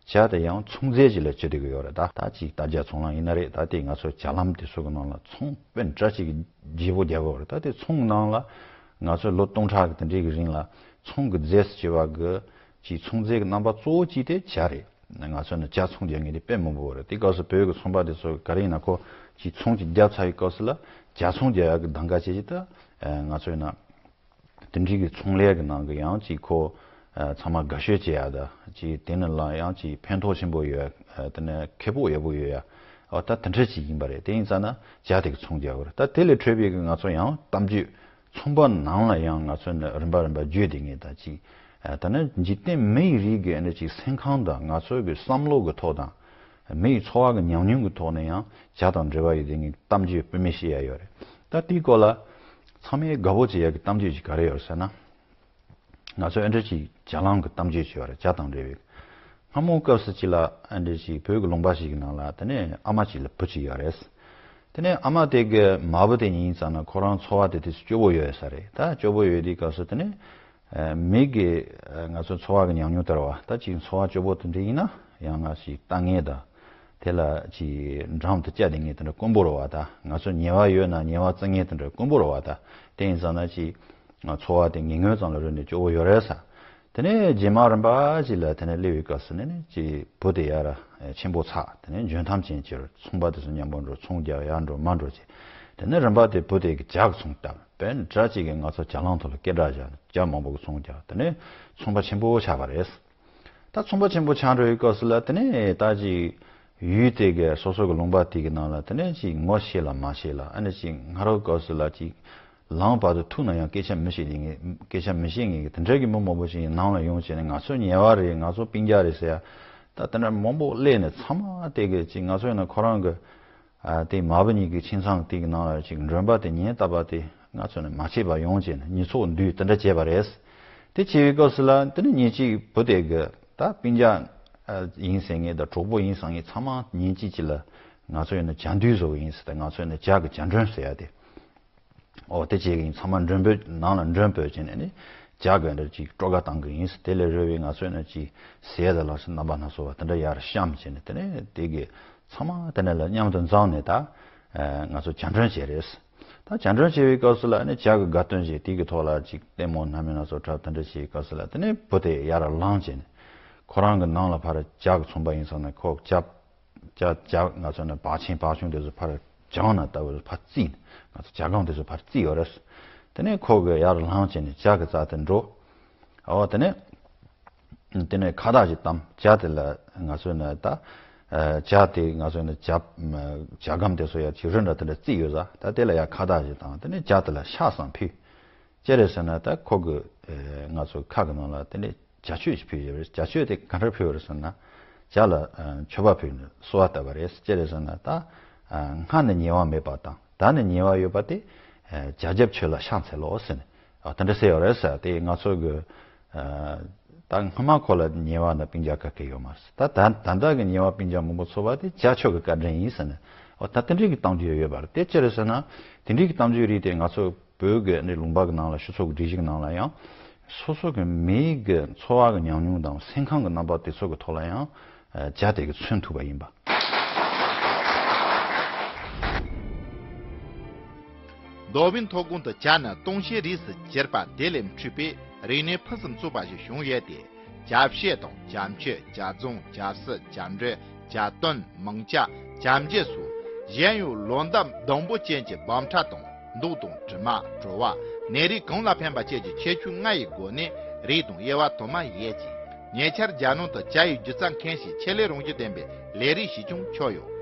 ཇ་དེ་ཡང་ཚོང་རྫས་ཅིག་ལ་བརྩི་བསྡད་ཀྱི་ཡོད་རེད། ད་ད་ཅིག་རྟ་ཇ་ཚོང་ལམ་ཡིན་ན་རེད། ད་དེ་ང་ཚོ་ཇ་ལམ་དེ་ཚོ་གི་ནང་ལ་ཚོང་དཔེ་འདྲ་ཅིག་གི་བརྗེ་པོ་རྒྱག་གི་ཡོད་རེད། ད་དེ་ཚོང་ནང་ལ་ང་ཚོས་ལོ་སྟོང་ཕྲག་གི་དེ་འདྲའི་གི་རིང་ལ་ཚོང་གི་རྫས་སུ་བྱེད་པ་གི་ཅིག་ཚོང་རྫས་ཀྱི་རྣམ་པ་གཙོ་བོ་གཅིག་དེ་ཇ་རེད། ང་ཚོ་ནི་ཇ་ཚོང་རྒྱག་མཁན་དེ་དཔེ་མང་པོ་རེད། དེ་སྐབས་སུ་བོད་ཀྱི་ཚོང་པ་དེ་ཚོ་ག་རེ་ཡིན་ན། ཁོ་ཅིག་ཚོང་ཅིག་བརྒྱབ་ཚར་བའི་སྐབས་སུ་ལ་ཇ་ཚོང་རྒྱག་ཡག་གི་གདམ་ག་བྱེད་ཀྱི། ད་ང་ཚོ་ཡིན་ན་དེ་འདྲའི་གི་ཚོང་ལས་ཀྱི་ནང་གི་ཡང་ཅིག་ཁོ་ཚང་མ་དགའ་ཤོས་བྱེད་ཡག་དང་། ཅིག་དེ་ནི་ལ་ཡང་ཅིག་ཕན་ཐོགས་ཆེན་པོ་ཡོད་ཡག། དེ་ནི་ཁེ་སྤོགས་ཡག་པོ་ཡོད་ཡག། འོ་ད་དེ་འདྲ་ཅིག་ཡིན་པ་རེད། དེ་ཡིན་ཙང་ན་ཇ་དེ་གི་ཚོང་རྒྱག་གི་རེད། ད་དེ་ལས་འཕྲོས་པའི་གི་ང་ཚོ་ཡང་གཏམ་བརྗོད། ཚོང་པ་ནང་ལ་ཡང་ང་ཚོ་ནི་རིམ་པ་རིམ་པ་བརྗོད་བསྡད་མཁན་དང་། ཅིག་ད་ནི་འཇིག་རྟེན་མི་ཡི་རིགས་ཀྱི་ཨ་ནི་ཅིག་སེམས་ཁམས་དང་། ང་ཚོའི་གི་བསམ་བློ་གི་ཐོག་དང་། མི་ཡི་འཚོ་བ་གི་ཉམས་མྱོང་གི་ཐོག་ནས་ཡང་ཇ་དང་འབྲེལ་བ་ཡོད་བསྡད་མཁན་གཏམ་བརྗོད་དཔེ་མི་སྲིད་ཡག་ཡོད་རེད། ད་དེའི་སྐོར་ལ་ཚང་མས་དགའ་པོ་བྱེད་ཡག་གི་གཏམ་བརྗོད་ཅིག་ག་རེ་ཡོད་རེད་ཟེར་ན། ང་ཚོ་ཨ་འདྲ་ཅིག་ཇ་ལམ་གྱི་གཏམ་བརྗོད་ཅིག་ཡོད་རེད། ཇ་དང་འབྲེལ་བའི། སྔ་མོ་སྐབས་སུ་ཅིག་ལ་ཨ་འདྲ་ཅིག་བོད་ཀྱི་ལུང་པ་ཞིག་གི་ནང་ལ་དེ་ནས་ཨ་མ་ཅིག་ལ་བུ་ཅིག་ཡོད་རེད། དེ་ནས་ཨ་མ་དེ་གི་མ་བུ་དེ་ཡིན་ཙང་ན་ཁོ་རང་འཚོ་བ་དེ་དུས་སུ་སྐྱོ་པོ་ཡོད་ས་རེད། ད་སྐྱོ་པོ་ཡོད་དུས་སྐབས་སུ་དེ་ནས་ཨ་མི་གི་ཨ་ང་ཚོ་འཚོ་བ་གི་ཉམས་མྱོང་ལྟར་བ། ད་ཅིག་འཚོ་བ་སྐྱོ་པོ་དེ་འདྲ་ཡིན་ན་ཡང་ང་ཞིག་ལྟ་ངན་དང་། དེ་ལ་ཅིག་འགྲམ་དུ་བཅར་བསྡད་མཁན་དེ་འདྲ་དཀོན་པོ་རེད་བ། ད་ང་ཚོ་ཉེས་པ་ཡོད་ན་ཉེས་པ་བཙུགས་མཁན་དེ་འདྲ་དཀོན་པོ་རེད་བ། ད་དེ་ཡིན་ཙང་ན་ཅིག་ང་འཚོ་བ་དེ་ངན་ངོན་ཙམ་ལ་རོལ་ནས་སྐྱོ་བོ་ཡོད་རེད་ས། དེ་ནས་རྗེས་མ་རིམ་པ་ཅིག་ལ་དེ་ནས་སླེབས་པའི་སྐབས་སུ་ནི་ནི་ཅིག་བུ་དེ་ཡར་ཆེན་པོ་ཚར། དེ་ནས་འཇོན་ཐང་ཅན་གྱུར། ཚོང་པ་དེ་ཚོ་མཉམ་པོ་འགྲོ། ཚོང་རྒྱག་ཡར་འགྲོ་མར་འགྲོ་བྱས། དེ་ནས་རིམ་པ་དེ་བུ་དེ་གི་ཇ་གི་ཚོང་བཏབ། དཔེ་འདྲ་ཅིག་གི་ང་ཚོ་ཇ་ལམ་ཐོག་ལ་སྐད་གྲགས་བཞག་ནས་ཇ་མང་པོ་གི་ཚོང་རྒྱག། དེ་ནས་ཚོང་པ་ཆེན་པོ་ཆགས་པ་རེད། ད་ཚོང་པ་ཆེན་པོ་ཆགས་འགྲོ་བའི་སྐབས་སུ་ལ་དེ་ནས་ད་ཅིག་ཡུལ་དེ་གི་སོ་སོ་གི་ལུང་པ་དེ་གི་ནང་ལ་དེ་ནས་ཅིག་ངོ་ཤེས་ལ་མ་ཤེས་ལ། ཨ་ནི་ཅིག་སྔ་རོལ་སྐབས་སུ་ལ་ཅིག་ལམ་བར་དུ་ཐུག་ན་ཡང་སྐད་ཆ་མི་བཤད་མཁན། སྐད་ཆ་མི་བཤད་མཁན་གི་དེ་འདྲ་གི་མི་མང་པོ་ཞིག་ནང་ལ་ཡོང་བྱས་ནས་ང་ཚོ་ཉེས་པ་རེད། ང་ཚོ་སྤུན་ཀྱག་རེད་ཟེར་ཡ། ད་དེ་འདྲ་མང་པོ་སླེབས་ནས་ཚང་མ་དེ་གི་ཅིག་ང་ཚོ་ཡིན་ན་ཁོ་རང་གི་ཨ་དེ་མ་བུ་གཉིས་ཀྱི་ཁྱིམ་ཚང་དེ་གི་ནང་ལ་ཅིག་མགྲོན་པོ་དེ་ཉིན་རྟག་པར་དེ་ང་ཚོ་ནས་མ་ཆད་པར་ཡོང་བྱས་ནས་ཉིན་ཚོགས་འདུས་དེ་འདྲ་བྱས་པ་རེད། དེ་བྱས་པའི་སྐབས་སུ་ལ་དེ་ནས་ཉིན་གཅིག་བུ་དེ་གི་ད་སྤུན་ཀྱག་ཨ་ཡིན་ཟེར་མཁན་དང་གྲོགས་པོ་ཡིན་ཟེར་མཁན་ཚང་མ་ཉིན་གཅིག་ཅིག་ལ་ང་ཚོ་ཡིན་ན་ཇ་འདུས་བཟོ་གི་ཡིན་ཟེར། ད་ང་ཚོ་ཡིན་ན་ཇ་གི་ཇ་མགྲོན་ཟེར་ཡ་དེ། ཨོ་དེ་བྱས་གི་ཡིན། ཚང་མ་མགྲོན་པོ་ནང་ལ་མགྲོན་པོ་བྱས་ནས་ནི་ཇ་གི་འདྲ་ཅིག་སྤྲོ་དགའ་བཏང་གི་ཡིན་ཟེར། དེ་ལས་རོལ་བའི་ང་ཚོ་ཡིན་ན་ཅིག་ཟས་དང་ལ་སོགས་རྣམ་པ་སྣ་ཚོགས་པ་དེ་འདྲ་ཡར་བཤམས་བྱས་ནས། དེ་ནས་དེ་གི་ཚང་མ་དེ་ནས་ལ་མཉམ་དུ་འཛོམས་ནས་ད་ཨ་ང་ཚོ་ཇ་མགྲོན་བྱས་རེད། ད་ཇ་མགྲོན་བྱས་པའི་སྐབས་སུ་ལ་ནི་ཇ་གི་དགའ་སྟོན་བྱས། དེ་གི་ཐོག་ལ་ཅིག་ལྟད་མོ་སྣ་མིན་སྣ་ཚོགས་འཁྲབ། དེ་འདྲ་བྱས་པའི་སྐབས་སུ་ལ་དེ་ནས་བུ་དེ་ཡར་ལངས་བྱས་ནས་ཁོ་རང་གི་ནང་ལ་ཕར་ཇ་གི་ཚོང་པ་ཡིན་ཙང་ནས་ཁོ་ཇ་ཇ་ཇ་ང་ཚོ་ནི་བག་ཆེན་བག་ཆུང་དེ་ཚོ་ཕར་སྦྱངས་ན་ལྟ་བུ་ཕར་བརྩིས་ནས། ང་ཚོ་ཇ་སྒམ་དེ་ཚོ་ཕར་བརྩིས་ཡོད་རེད། དེ་ནས་ཁོ་གི་ཡར་ལངས་བྱས་ནས་ཇ་གི་རྩ་དེ་འགྲོ། འོ་དེ་ནས་དེ་ནས་ཁ་བཏགས་ཤིག་བཏང་། ཇ་དེ་ལ་ང་ཚོ་ནི་ད་ཨ་ཇ་དེ་ང་ཚོ་ནི་ཇ་ཇ་སྒམ་དེ་ཚོ་ཡར་ཅིག་རི་འདྲ་དེ་འདྲ་བརྩིས་ཡོད་ས། ད་དེ་ལ་ཡར་ཁ་བཏགས་ཤིག་བཏང་། དེ་ནས་ཇ་དེ་ལ་ཤ་ཟ་ཕུལ། ཅི་རེད་ཟེར་ན་ད་ཁོ་གི་ཨ་ང་ཚོ་ཁ་གི་ནང་ལ་དེ་ནས་ཇ་མཆོད་ཅིག་ཕུལ་ཡོད་རེད། ཇ་མཆོད་དེ་ག་འདྲ་ཕུལ་བ་རེད་ཟེར་ན། ཇ་ལ་ཨ་མཆོད་པ་ཕུལ་ནས་གསོལ་བ་བཏབ་པ་རེད། ཅི་རེད་ཟེར་ན་ད་ཨ་སྔ་ནས་ཉེ་བ་མེད་པ་དང་ད་ནས་ཉེ་བ་ཡོད་པ་དེ་ཨ་ཇ་རྒྱབ་མཆོད་ལ་ཕྱག་འཚལ་ལོ་ཟེར་ནས་ཨ་དེ་འདྲ་ཟེར་ཡོད་རེད་ཟེར། དེ་ང་ཚོ་གི་ཨ་ད་སྔ་མ་ཁོ་ལ་ཉེ་བ་ན་སྤུན་ཀྱག་ག་གེ་ཡོད་མ་རེད། ད་ད་ད་ལྟ་གི་ཉེ་བ་སྤུན་ཀྱག་མང་པོ་ཚོར་བ་དེ་ཇ་མཆོད་གི་བཀའ་དྲིན་ཡིན་ཟེར་ནས། འོ་ད་དེ་འདྲའི་གི་གཏམ་རྒྱུད་ཡོད་པ་རེད། དེ་ཅི་རེད་ཟེར་ན། དེ་འདྲའི་གི་གཏམ་རྒྱུད་རིགས་དེ་ང་ཚོ་བོད་ཀྱི་ནི་ལུང་པ་གི་ནང་ལ་སྤྱི་ཚོགས་ཀྱི་སྒྲིག་གཞི་གི་ནང་ལ་ཡང་། སོ་སོ་གི་མིའི་གི་འཚོ་བ་གི་ཉམས་མྱོང་དང་སེམས་ཁམས་ཀྱི་རྣམ་པ་དེ་ཚོ་གི་ཐོག་ལ་ཡང་། ཨ། བྱ་དེ་གི་མཚོན་ཐུབ་པ་ཡིན་པ། རྡོ་སྦིས་མཐོ་སྒང་དུ་བྱ་ནི་སྟོང་བྱེད་རིགས་སུ་གྱུར་པ་དེ་ལས་འཕྲོས་པའི་རིག་གནས་ཕུན་སུམ་ཚོགས་པ་ཞིག་བྱུང་ཡོད་དེ། བྱ་བྱེད་དང་བྱ་མཆོད། བྱ་རྫོང་། བྱ་སྲིད། བྱ་འབྲུ། བྱ་སྟོན། མིང་བྱ། བྱ་འཇུ་སོགས་གཞན་ཡང་ལོ་འདབ་ཟླུམ་པོ་ཅན་གྱི་སྦོམ་ཕྲ་དང་། མདོག་དང་དྲི་མ། བྲོ་བ། ནད་རིགས་གང་ལ་ཕན་པ་བཅས་ཀྱི་ཁྱད་ཆོས་ལྔ་ཡི་སྒོ་ནས་རིགས་དང་དབྱེ་བ་དུ་མ་ཡོད་ཅིང་། ཉེ་ཆར་རྒྱ་ནང་དུ་བྱ་ཡི་སྒྱུ་རྩལ་མཁན་ཞིག་ཆེད་ལས་རང་བཞིན་ལྡན་པའི་ལས་རིགས་ཤིག་ཀྱང་ཆགས་ཡོད།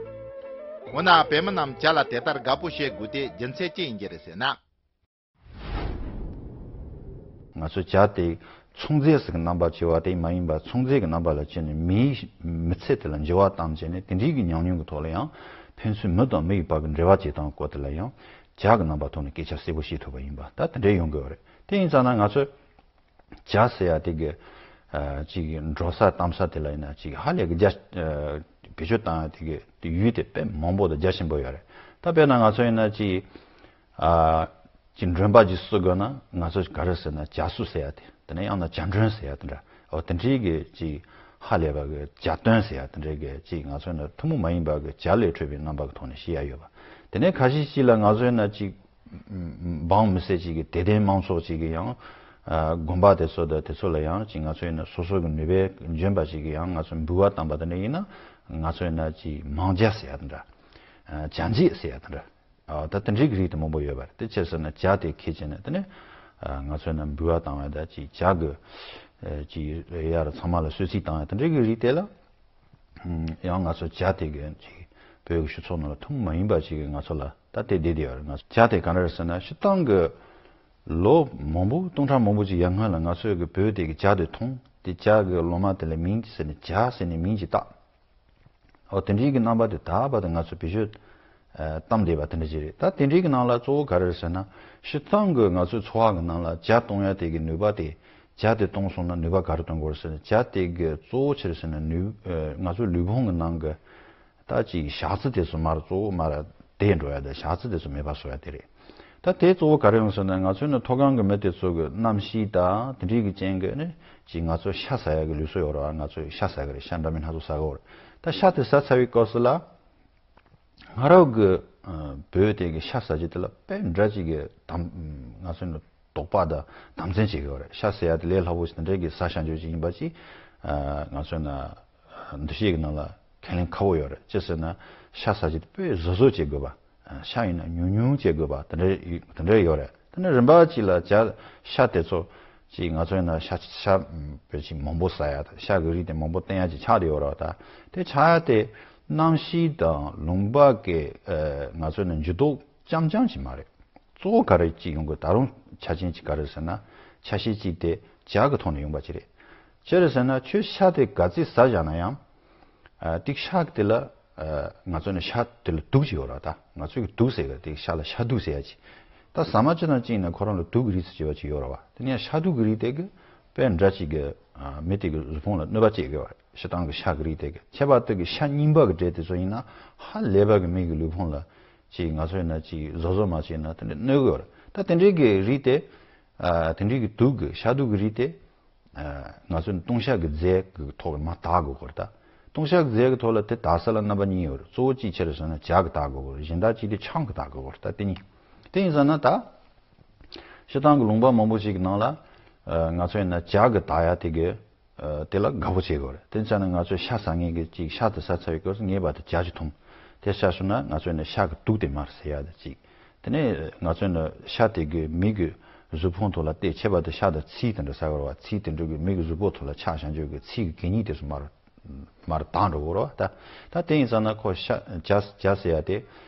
འོ་ན་བོད་མི་རྣམས་བྱ་ལ་དེ་ལྟར་དགའ་པོ་བྱེད་དགོས་དེ་རྒྱུ་མཚན་ཅི་ཡིན་གྱི་རེད་ཟེར་ན། ང་ཚོ་བྱ་དེ་ཚོང་རྫས་ཟེར་གྱི་རྣམ་པ་ཆེ་བ་དེ་མ་ཡིན་པར་ཚོང་རྫས་ཀྱི་རྣམ་པ་ལ་བྱས་ནས་མིའི་མི་ཚེ་དེ་ལ་འགྱུར་བ་བཏང་བྱས་ནས་དེ་འདྲའི་གི་ཉམས་མྱོང་གི་ཐོག་ལ་ཡང་ཕན་ཚུན་མི་དང་མི་ཡི་བར་གྱི་འབྲེལ་བ་བྱེད་སྟངས་སྐོར་དེ་ལ་ཡང་བྱ་གི་རྣམ་པ་ཐོག་ནས་སྐད་ཆ་གསལ་པོ་བཤད་ཐུབ་པ་ཡིན་པ་ད་དེ་འདྲའི་ཡོང་གི་ཡོད་རེད། དེ་ཡིན་ཙང་ན་ང་ཚོས། བྱ་ཟེར་ཡ་དེ་གི་ཨ་ཅིག་འགྲོ་ས་བལྟམས་ས་དེ་ལ་ཡིན་ན་ཅིག་ཧ་ལས་གི་རྒྱ་ཨ་བེད་སྤྱོད་བཏང་ཡ་དེ་གི་དེ་ཡུལ་དེ་དཔེ་མང་པོ་དང་རྒྱ་ཆེན་པོ་ཡོད་རེད། ད་དཔེར་ན་ང་ཚོ་ཡིན་ན་ཅིག་ཨ་ཅིག་མགྲོན་པོ་ཅིག་བསུ་དགོས་ན་ང་ཚོ་ག་རེ་ཟེར་ན་བྱ་བསུ་ཟེར་ཡ་དེ་དེ་ནས་ཡང་ན་བྱ་མགྲོན་ཟེར་ཡ་དེ་འདྲ་འོ་དེ་འདྲའི་གི་ཅིག་ཧ་ལས་པ་གི་བྱ་སྟོན་ཟེར་ཡ་དེ་འདྲའི་གི་ཅིག་ང་ཚོ་ཡིན་ན་ཐུན་མོང་མ་ཡིན་པ་གི་བྱ་ལས་འཕྲོས་པའི་རྣམ་པ་གི་ཐོག་ནས་བཤད་ཡ་ཡོད་པ། དེ་ནས་ཁ་ཤས་ཅིག་ལ་ང་ཚོ་ཡིན་ན་ཅིག་འབངས་མི་སེར་ཅིག་གིས་དད་ལྡན་མང་ཚོགས་ཅིག་གིས་ཡང་ཨ་དགོན་པ་དེ་ཚོ་དང་དེ་ཚོ་ལ་ཡང་ཅིག་ང་ཚོ་ཡིན་ན་སོ་སོ་གི་ནུས་པས་འཇོན་པ་ཅིག་གིས་ཡང་ང་ཚོ་འབུལ་བ་བཏང་པ་དེ་འདྲ་ཡིན་ན་ང་ཚོ་ཡིན་ན་ཅིག་མང་ཇ་ཟེར་ཡ་དེ་འདྲ། ཨ་ཇ་འཇིགས་ཟེར་ཡ་དེ་འདྲ། ཨ་ད་དེ་འདྲའི་གི་རིགས་དེ་མང་པོ་ཡོད་པ་རེད། དེ་ཅི་ཟེར་ན་ཇ་དེ་ཁྱེར་བྱས་ནས་དེ་ནས་ཨ་ང་ཚོ་ཡིན་ན་འབུལ་བ་བཏང་བ་དང་ཅིག་ཇ་གི་ཨ་ཅིག་ཡར་ཚང་མ་ལ་གསོལ་ཚིགས་བཏང་ཡ་དེ་འདྲའི་གི་རིགས་དེ་ལ། ཡང་ང་ཚོ་ཇ་དེ་གི་ཅིག་བོད་ཀྱི་སྤྱི་ཚོགས་ནང་ལ་ཐུན་མོང་མ་ཡིན་པ་ཞིག་གིས་ང་ཚོ་ལ་ད་དེ་བསྡད་དེ་ཡོད་རེད། ང་ཚོ་ཇ་དེ་ག་འདྲ་རེད་ཟེར་ན་སྤྱིར་བཏང་གི་ལོ་མང་པོ་སྟོང་ཕྲག་མང་པོ་ཅིག་ཡར་སྔོན་ལ་ང་ཚོས་གི་བོད་དེ་གི་ཇ་དེ་འཐུང་དེ་ཇ་གི་ལོ་མ་དེ་ལ་མིང་ཅིག་ཟེར་ནས་ཇ་ཟེར་ནས་མིང་ཅིག་བཏགས། འོ་དེ་འདྲའི་གི་རྣམ་པ་དེ་ད་བར་དུ་ང་ཚོ་བེད་སྤྱོད་ཨ་བཏང་བསྡད་པ་དེ་འདྲ་ཅིག་རེད། ད་དེ་འདྲའི་གི་ནང་ལ་གཙོ་བོ་ག་རེ་རེད་ཟེར་ན་སྤྱིར་བཏང་གི་ང་ཚོའི་འཚོ་བ་གི་ནང་ལ་ཇ་བཏུང་ཡ་དེ་གི་ནུས་པ་དེ། ཇ་དེ་བཏུང་སོང་ན་ནུས་པ་ག་རེ་བཏོན་དགོས་རེད་ཟེར་ན་ཇ་དེ་གི་གཙོ་བོ་ཆི་རེད་ཟེར་ན་ནུས་ཨ་ང་ཚོའི་ལུས་ཕུང་གི་ནང་གི་ད་ཅིག་ཞག་རྩི་དེ་ཚོ་མར་གཙོ་བོ་མར་དེད་འགྲོ་ཡ་དང་ཞག་རྩི་དེ་ཚོ་མེད་པ་བཟོ་ཡ་དེ་རེད། ད་དེ་གཙོ་བོ་ག་རེ་ཡོང་ཟེར་ན་ང་ཚོའི་ནི་མཐོ་སྒང་གི་མི་དེ་ཚོ་གི་གནམ་གཤིས་དང་དེ་འདྲའི་གི་རྐྱེན་གི་ནི་ཅིག་ང་ཚོ་ཤ་ཟ་ཡ་གི་ལུགས་སྲོལ་ཡོད་རེད་བ། ང་ཚོས་ཤ་ཟ་གི་རེད། ཤ་འདྲ་མིན་སྣ་ཚོགས་ཟ་གི་ཡོད་རེད། ད་ཤ་དེ་ཟ་ཚར་བའི་སྐབས་སུ་ལ། སྔ་རབས་ཀྱི་ཨ་བོད་དེ་གི་ཤ་ཟ་རྒྱུ་དེ་ལ་དཔེ་འདྲ་ཅིག་གི་དམ་ང་ཚོའི་ནི་དོགས་པ་དང་དམ་བཙན་བྱེད་ཀྱི་ཡོད་རེད། ཤ་ཟ་ཡ་དེ་ལས་སླ་པོ་ཞིག་དེ་འདྲའི་གི་ཟ་བཞག་རྒྱུ་ཅིག་ཡིན་པ་ཅིག་ཨ་ང་ཚོའི་ནི་འདུ་ཤེས་ཀྱི་ནང་ལ་ཁས་ལེན་ཁག་པོ་ཡོད་རེད། ཅི་ཟེར་ན་ཤ་ཟ་རྒྱུ་དེ་དཔེ་གཟབ་གཟབ་བྱེད་དགོས་པ། ཨ་ཤ་ཡིན་ན་ཉུང་ཉུང་བྱེད་དགོས་པ་དེ་འདྲ་དེ་འདྲ་ཡོད་རེད། དེ་ནས་རིམ་པ་གཅིག་ལ་ཇ་ཤ་དེ་ཚོ་ཅིག་ང་ཚོ་ཡིན་ན་ཤ་ཤ་བོད་ཅིག་མང་པོ་ཟ་ཡ་དང་ཤ་གི་རིགས་དེ་མང་པོ་བསྟེན་ཡ་ཅིག་ཆགས་བསྡད་ཡོད་རེད་བ། ད་དེ་ཆགས་ཡ་དེ་གནམ་གཤིས་དང་ལུང་པ་གི་ཨ་ང་ཚོ་ཡིན་ན་འགྱུར་ལྡོག་རྐྱང་རྐྱང་ཅིག་མ་རེད། གཙོ་བོ་ག་རེ་ཅིག་ཡོང་དགོས། ད་རུང་ཆ་རྐྱེན་ཅིག་ག་རེ་ཟེར་ན་ཆ་ཤས་གཅིག་དེ་ཇ་གི་ཐོག་ནས་ཡོང་པ་ཅིག་རེད། ཅི་རེད་ཟེར་ན་ཁྱོད་ཤ་དེ་ག་ཚོད་ཟ་བཞག་ན་ཡང་། ཨ་ཏིག་ཤ་དེ་ལ་ཨ་ང་ཚོ་ནི་ཤ་དེ་ལ་དུག་ཅིག་ཡོད་རེད་བ། ད་ང་ཚོས་གི་དུག་ཟེར་གི་ཏིག་ཤ་ལ་ཤ་དུག་ཟེར་ཡ་ཅིག་ད་ཟ་མ་ཅི་དང་ཅི་ཡིན་ན་ཁོ་རང་ལ་དུག་གི་རིགས་སུ་བྱེད་པ་ཅིག་ཡོད་རེད་བ། དེ་ནས་ཤ་དུག་གི་རིགས་དེ་གི་དཔེ་འདྲ་ཅིག་གི་ཨ་མི་དེ་གི་གཟུགས་ཕུང་ལ་གནོད་པ་བྱེད་གི་ཡོད་རེད། སྤྱིར་བཏང་གི་ཤ་གི་རིགས་དེ་གི་ཁྱད་པར་དུ་གི་ཤ་རྙིང་པ་གི་འབྲས་དེ་ཚོ་ཡིན་ན་ཧ་ལས་པ་གི་མི་གི་ལུས་ཕུང་ལ་ཅིག་ང་ཚོ་ཡིན་ན་ཅིག་བཟོ་བཟོ་མ་བྱས་ན་དེ་འདྲ་གནོད་གི་ཡོད་རེད། ད་དེ་འདྲའི་གི་རིགས་དེ་ཨ་དེ་འདྲའི་གི་དུག་གི་ཤ་དུག་གི་རིགས་དེ། ང་ཚོས་ལྟུང་བཤགས་ཀྱི་རྫས་ཀྱི་ཐོག་ལ་མར་དག་དགོས་སྐོར་དང་། ལྟུང་བཤགས་ཀྱི་རྫས་ཀྱི་ཐོག་ལ་དེ་དག་ས་ལ་རྣམ་པ་གཉིས་ཡོད་རེད། གཙོ་བོ་གཅིག་ཆི་རེད་ཟེར་ན་ཇ་གི་དག་དགོས་སྐོར། གཞན་དག་གཅིག་དེ་ཆང་གི་དག་དགོས་སྐོར་ད་དེ་གཉིས། དེ་ཡིན་ཙང་ན་ད། སྤྱིར་བཏང་གི་ལུང་པ་མང་པོ་ཞིག་གི་ནང་ལ། ང་ཚོ་ཡིན་ན་ཇ་གི་དག་ཡ་དེ་གི། དེ་ལ་དགའ་པོ་བྱེད་དགོས་རེད། དེ་ཡིན་ཙང་ན་ང་ཚོས་ཤ་ཟ་མཁན་གྱི་གཅིག་ཤ་དེ་ཟ་ཚར་བའི་སྐབས་སུ་ངེས་པར་དུ་ཇ་ཅིག་འཐུང་། དེ་ཆགས་སོང་ན་ང་ཚོ་ཡིན་ན་ཤ་གི་དུག་དེ་མར་ཟེར་ཡ་དེ་གཅིག་དེ་ནས་ང་ཚོས་ནི་ཤ་དེ་གི་མི་གི་གཟུགས་ཕུང་ཐོག་ལ་བལྟས། ཁྱད་པར་དུ་ཤ་དང་ཚིལ་དེ་འདྲ་ཟ་གི་རེད་བ། ཚིལ་དེ་འདྲ་གི་མི་གི་གཟུགས་པོ་ཐོག་ལ་ཆགས་བཞག་རྒྱུ་གི་ཚིལ་གི་གད་སྙིགས་དེ་ཚོ་མར་མར་དག་འགྲོ་གི་རེད་བ། ད་ད་དེ་ཡིན་ཙང་ན་ཁོ་ཤ་ཇ་ཇ་ཟེར་ཡ་དེ་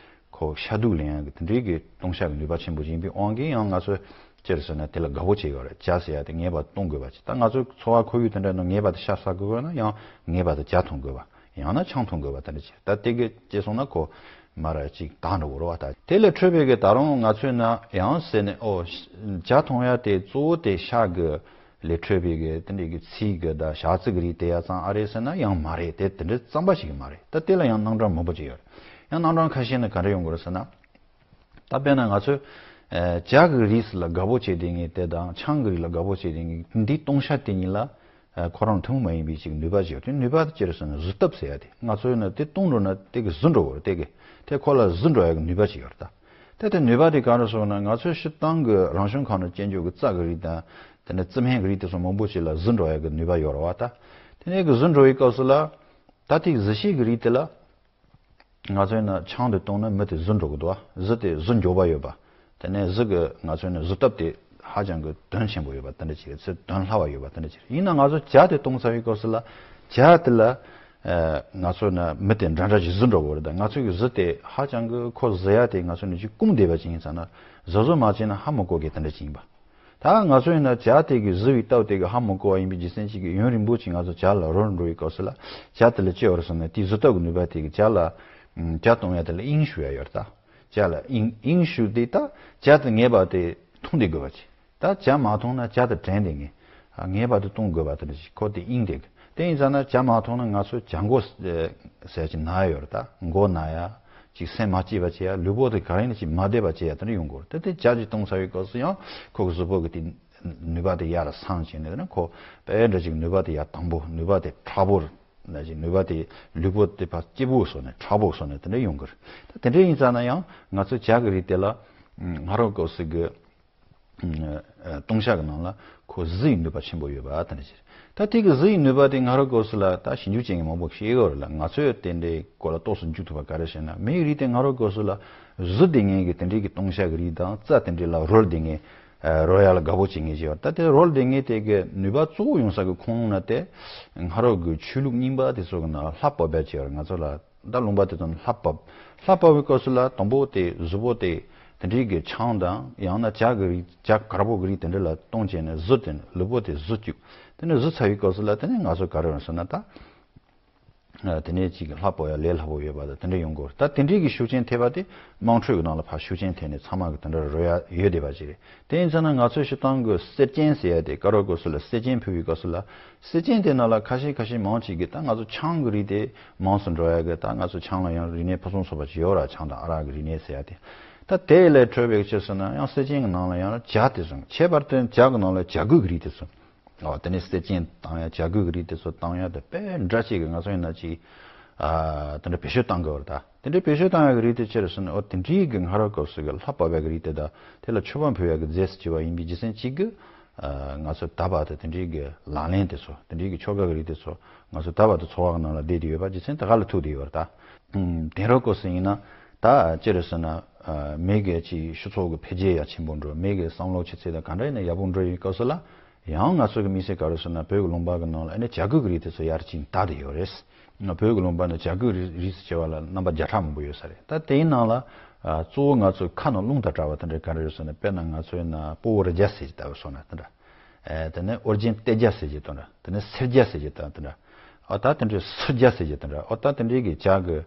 ཁོ་ཤ་དུག་ལེན་ཡ་གི་དེ་འདྲའི་གི་ལྟུང་བཤགས་གི་ནུས་པ་ཆེན་པོ་ཡིན་པའི་དབང་གིས་ཡང་ང་ཚོས་ཅི་རེད་ཟེར་ན་དེ་ལ་དགའ་པོ་བྱེད་ཀྱི་ཡོད་རེད། ཇ་ཟེར་ཡ་དེ་ངེས་པར་འཐུང་དགོས་པ་ཅིག་ད་ང་ཚོའི་འཚོ་བ་ཁོར་ཡུག་དེ་འདྲ་ནང་ངེས་པར་དུ་ཤ་ཟ་དགོས་ན་ཡང་ངེས་པར་དུ་ཇ་འཐུང་དགོས་པ། ཡང་ན་ཆང་འཐུང་དགོས་པ་དེ་འདྲ་བྱས། ད་དེ་གི་བྱས་སོང་ན་ཁོ་མར་ཅིག་དག་འགྲོ་གི་རེད་བ། ད་དེ་ལས་འཕྲོས་པའི་གི་ད་རུང་ང་ཚོས་ན་ཡང་ཟེར་ནས་ཨོ་ཇ་འཐུང་ཡ་དེ་གཙོ་བོ་དེ་ཤ་གི་ལས་འཕྲོས་པའི་གི་དེ་འདྲའི་གི་ཚིལ་གི་ད་ཞག་རྩི་གི་རིགས་དེ་ཡ་ཙམ་ཨ་རེད་ཟེར་ན་ཡང་མ་རེད། དེ་དེ་འདྲ་རྩམ་པ་ཞིག་གི་མ་རེད། ད་དེ་ལ་ཡང་རྣམ་གྲངས་མང་པོ་ཅིག་ཡོད་རེད། ཡང་རྣམ་གྲངས་ཁ་ཤས་ནི་ག་འདྲ་ཡོང་གི་རེད་ཟེར་ན། ད་དཔེར་ན་ང་ཚོས་ཨ་ཇ་གི་རིགས་ལ་དགའ་པོ་བྱེད་བསྡད་མཁན་དེ་དང་ཆང་གི་རིགས་ལ་དགའ་པོ་བྱེད་བསྡད་མཁན་འདིའི་བཏུང་བྱ་དེ་གཉིས་ལ་ཨ་ཁོ་རང་ཐུན་མོང་མ་ཡིན་པའི་ཅིག་ནུས་པ་ཅིག་ཡོད་དེ། ནུས་པ་དེ་ཅི་རེད་ཟེར་ན་གཟི་ཐབས་ཟེར་ཡ་དེ། ང་ཚོས་ནི་དེ་བཏུང་འགྲོ་ན་དེ་གི་གཟི་འགྲོ་གི་རེད། དེ་གི་དེ་ཁོ་ལ་གཟི་འགྲོ་ཡ་གི་ནུས་པ་ཅིག་ཡོད་རེད་ད། དེ་དེ་ནུས་པ་དེ་ག་རེ་སོང་ན་ང་ཚོའི་སྤྱིར་བཏང་གི་རང་བྱུང་ཁམས་ནང་སྐྱེ་འཇུག་གི་རྩྭ་གི་རིགས་དང་དེ་ནས་རྩི་སྨན་གི་རིགས་དེ་ཚོ་མང་པོ་ཅིག་ལ་གཟི་འགྲོ་ཡ་གི་ནུས་པ་ཡོད་རེད་བ་ད། དེ་ནས་གི་གཟི་འགྲོ་བའི་སྐབས་སུ་ལ་ད་དེ་གི་གཟི་བྱེད་གི་རིགས་དེ་ལ་ང་ཚོས་ན་ཆང་དེ་བཏུང་ན་མི་དེ་གཟི་འགྲོ་གི་འདུག་བ། གཟི་དེ་གཟི་མགྱོགས་པ་ཡོད་པ། དེ་ནས་གཟི་གི་ང་ཚོས་ན་གཟི་ཐབས་དེ་ཧ་ཅང་གི་དོན་ཆེན་པོ་ཡོད་པ་དེ་འདྲ་ཅིག་རེད། ཚེ་དོན་ལྷ་བ་ཡོད་པ་དེ་འདྲ་ཅིག་རེད། ཡིན་ན་ང་ཚོ་ཇ་དེ་བཏུང་ཚར་བའི་སྐབས་སུ་ལ་ཇ་དེ་ལ་ཨ་ང་ཚོ་ན་མི་དེ་འདྲ་འདྲ་ཅིག་གཟི་འགྲོ་གི་རེད་ད། ང་ཚོ་གི་གཟི་དེ་ཧ་ཅང་གི་ཁོ་གཟི་ཡ་དེ་ང་ཚོ་ནས་ཅིག་སྐུམ་བསྡད་པ་ཅིག་ཡིན་ཙང་ན་གཟབ་གཟབ་མ་བྱས་ན་ཧ་མི་གོ་གི་དེ་འདྲ་ཅིག་ཡིན་པ། ད་ང་ཚོ་ཡིན་ན་ཇ་དེ་གི་གཟི་བའི་སྟབས་དེ་གི་ཧ་མི་གོ་བ་ཡིན་པའི་རྒྱུ་མཚན་ཅིག་གི་ཡུན་རིང་པོ་ཅིག་ང་ཚོ་ཇ་ལ་རོལ་འགྲོ་བའི་སྐབས་སུ་ལ་ཇ་དེ་ལ་ཅི་ཡོད་རེད་ཟེར་ན་དེའི་གཟི་ཐབས་ཀྱི་ནུས་པ་དེ་གི་ཇ་ལ་ཇ་བཏུང་ཡ་དེ་ལ་དབྱིངས་ཞུགས་ཡ་ཡོད་རེད་ད། ཇ་ལ་དབྱིངས་དབྱིངས་ཞུགས་དེ་ད་ཇ་དེ་ངེས་པ་དེ་འཐུང་དེ་དགོས་པ་ཅིག་ད་ཇ་མ་འཐུང་ན་ཇ་དེ་དྲན་དེ་ངེས་ངེས་པ་དེ་བཏུང་དགོས་པ་དེ་འདྲ་ཅིག་ཁོ་དེ་དབྱིངས་དེ་གི། དེ་ཡིན་ཙང་ན་ཇ་མ་འཐུང་ན་ང་ཚོ་ཇ་མགོ་ཟེར་ཅིག་ན་ཡ་ཡོད་རེད་ད། མགོ་ན་ཡ། ཅིག་སེམས་མ་སྐྱིད་པ་བྱེད་ཡ། ལུས་པོ་དེ་ག་རེ་ཡིན་ན་ཅིག་མ་བདེ་བ་བྱེད་ཡ་དེ་འདྲ་ཡོང་གི་རེད། དེ་དེ་ཇ་ཅིག་བཏུང་ཚར་བའི་སྐབས་སུ་ཡང་ཁོ་གི་གཟུགས་པོ་གི་དེ་ནུས་པ་དེ་ཡར་ལ་སངས་བྱས་ནས་དེ་ནས་ཁོ་དཔེ་འདྲ་ཅིག་ནུས་པ་དེ་ཡར་དང་པོ་ནུས་པ་དེ་དྲག་པོ་ན་ཅིག་ནུས་པ་དེ་ལུས་པོ་དེ་ཕར་སྐྱིད་པོ་བཟོ་ནས་དྲག་པོ་བཟོ་ནས་དེ་འདྲ་ཡོང་གི་རེད། ད་དེ་འདྲ་ཡིན་ཙང་ན་ཡང་ང་ཚོ་ཇ་གི་རིགས་དེ་ལ་སྔ་རབས་སྐབས་སུ་གི་བཏུང་བྱ་གི་ནང་ལ་ཁོ་གཟི་ཡི་ནུས་པ་ཆེན་པོ་ཡོད་པ་དེ་འདྲ་ཅིག་ད་དེ་གི་གཟི་ཡི་ནུས་པ་དེ་སྔ་རབས་སྐབས་སུ་ལ་ད་ཞིབ་འཇུག་བྱེད་མཁན་མང་པོ་ཞིག་ཡོད་རེད་ལ། ང་ཚོས་དེ་འདྲའི་སྐོར་ལ་རྟོགས་སུ་འཇུག་ཐུབ་པ་ག་རེ་ཟེར་ན། མིའི་རིགས་དེ་སྔ་རབས་སྐབས་སུ་ལ་གཟི་ལྡན་མཁན་གྱི་དེ་འདྲའི་གི་བཏུང་བྱ་གི་རིགས་དང་རྩྭ་དེ་འདྲའི་ལ་རོལ་ལྡན་མཁན་རོལ་ཡ་ལ་དགའ་པོ་བྱེད་མཁན་ཞིག་ཡོད་རེད། ད་དེ་རོལ་ལྡན་མཁན་དེ་གི་ནུས་པ་གཙོ་བོ་ཡོང་ས་གི་ཁུངས་ལུང་ན་དེ་སྔ་རབས་གི་ཆོས་ལུགས་རྙིང་པ་དེ་ཚོ་གི་ནང་ལྷ་བབས་པ་ཅིག་ཡོད་རེད། ང་ཚོ་ལ་ད་ལུང་པ་དེ་ཚོ་ནི་ལྷ་བབས། ལྷ་བབས་པའི་སྐབས་སུ་ལ་དང་པོ་དེ་གཟུགས་པོ་དེ་དེ་འདྲའི་གི་ཆང་དང་ཡང་ན་ཇ་གི་རིགས་ཇ་དཀར་པོ་གི་རིགས་དེ་འདྲ་ལ་བཏུང་བྱས་ནས་གཟི་དེ་ལུས་པོ་དེ་གཟི་བཅུག་དེ་ནས་གཟི་ཚར་བའི་སྐབས་སུ་ལ་དེ་ནས་ང་ཚོ་ག་རེ་ཡོང་ཟེར་ན་ད། དེ་ནས་ཅིག་ལྷ་བབས་ཡ་ལས་སླ་པོ་ཡོད་པ་དང་དེ་འདྲ་ཡོང་གི་རེད། ད་དེ་འདྲའི་གི་ཤུགས་རྐྱེན་ཐེབས་པ་དེ་དམངས་ཁྲོད་ཀྱི་ནང་ལ་ཕར་ཤུགས་རྐྱེན་ཐེབས་ནས་ཚང་མ་གི་དེ་འདྲ་རོལ་ཡ་ཡོད་བསྡད་པ་ཅིག་རེད། དེ་ཡིན་ཙང་ན་ང་ཚོའི་སྤྱིར་བཏང་གི་གསེར་སྐྱེམས་ཟེར་ཡ་དེ་སྐབས་རེ་སྐབས་སུ་ལ་གསེར་སྐྱེམས་ཕུལ་བའི་སྐབས་སུ་ལ་གསེར་སྐྱེམས་དེ་ནང་ལ་ཁ་ཤས་ཁ་ཤས་མང་ཅིག་གིས་ད་ང་ཚོ་ཆང་གི་རིགས་དེ་མང་སུ་འགྲོ་ཡ་གི་ད་ང་ཚོ་ཆང་ལ་ཡང་རིག་གནས་ཕུན་སུམ་ཚོགས་པ་ཅིག་ཡོད་ར། ཆང་དང་ཨ་རག་གི་རིག་གནས་ཟེར་ཡ་དེ། ད་དེ་ལས་འཕྲོས་པའི་ཕྱིར་ཟེར་ན་ཡང་གསེར་སྐྱེམས་ཀྱི་ནང་ལ་ཡང་ཇ་དེ་ཚོ། ཁྱད་པར་དུ་ཇ་གི་ནང་ལ་ཇ་སྐུད་ཀྱི་རིགས་དེ་ཚོ། ཨོ་དེ་ནས་གསེར་སྐྱེམས་བཏང་ཡ་ཇ་སྐུད་ཀྱི་རིགས་དེ་ཚོ་བཏང་ཡ་དེ་དཔེ་འདྲ་ཅིག་གི་ང་ཚོ་ཡིན་ན་ཅིག་ཨ་དེ་འདྲ་བེད་སྤྱོད་བཏང་དགོས་པ་རེད་ད། དེ་འདྲའི་བེད་སྤྱོད་བཏང་ཡ་གི་རིགས་དེ་ཅི་རེད་ཟེར་ན། ཨོ་དེ་འདྲའི་གི་སྔ་རབས་སྐབས་སུ་གི་ལྷ་བབས་པའི་གི་རིགས་དེ་དང་དེ་ལ་མཆོད་པ་འབུལ་ཡ་གི་རྫས་སུ་བྱས་པ་ཡིན་པའི་རྒྱུ་མཚན་གཅིག་གིས་ཨ་ང་ཚོ་ད་བར་དུ་དེ་འདྲའི་གི་ལག་ལེན་དེ་ཚོ་དེ་འདྲའི་གི་ཆོ་ག་གི་རིགས་དེ་ཚོ་ང་ཚོ་ད་བར་དུ་འཚོ་བ་གི་ནང་ལ་བསྡད་དེ་ཡོད་པ་རྒྱུ་མཚན་དེ་ག་ལ་ཐུག་བསྡད་ཡོད་རེད་ད། ཨུམ་དེང་རབས་སྐབས་སུ་ཡིན་ན་ད་ཅི་རེད་ཟེར་ན། ཨ་མི་གི་ཅིག་སྤྱི་ཚོགས་ཀྱི་འཕེལ་རྒྱས་ཡ་ཆེན་པོ་འགྲོ། མི་གི་བསམ་བློ་ཆུ་ཚད་དང་ག་འདྲ་ཡིན་ན་ཡག་པོ་འགྲོ་ཡི་སྐབས་སུ་ལ། ཡང་ང་ཚོ་གི་དམིགས་བསལ་ག་རེ་ཟེར་ན་བོད་ཀྱི་ལུང་པ་གི་ནང་ལ་ཨ་ནི་ཇ་སྐུད་ཀྱི་རིགས་དེ་ཚོ་ཡར་ཅིག་དར་བསྡད་ཡོད་རེད། ང་བོད་ཀྱི་ལུང་པ་ནི་ཇ་སྐུད་རིགས་རིགས་སུ་བྱས་པ་ལ་རྣམ་པ་བརྒྱ་ཕྲག་མང་པོ་ཡོད་ས་རེད། ད་དེའི་ནང་ལ་ཨ་གཙོ་བོ་ང་ཚོའི་ཁ་ནང་རླུང་དང་བྲལ་བ་དེ་འདྲ་ག་རེ་ཡོད་ཟེར་ན། དཔེར་ན་ང་ཚོའི་ན་སྤོ་བོ་རི་ཇ་ཟེར་གྱི་ལྟ་བུ་སོང་ན་དེ་འདྲ། ཨ་དེ་ནས་ཨོ་རྒྱན་གཏད་ཇ་ཟེར་གྱི་དེ་འདྲ། དེ་ནས་སེར་ཇ་ཟེར་གྱི་ད་དེ་འདྲ། ཨ་ད་དེ་འདྲའི་སུར་ཇ་ཟེར་གྱི་དེ་འདྲ། ཨ་ད་དེ་འདྲའི་གི་ཇ་གི་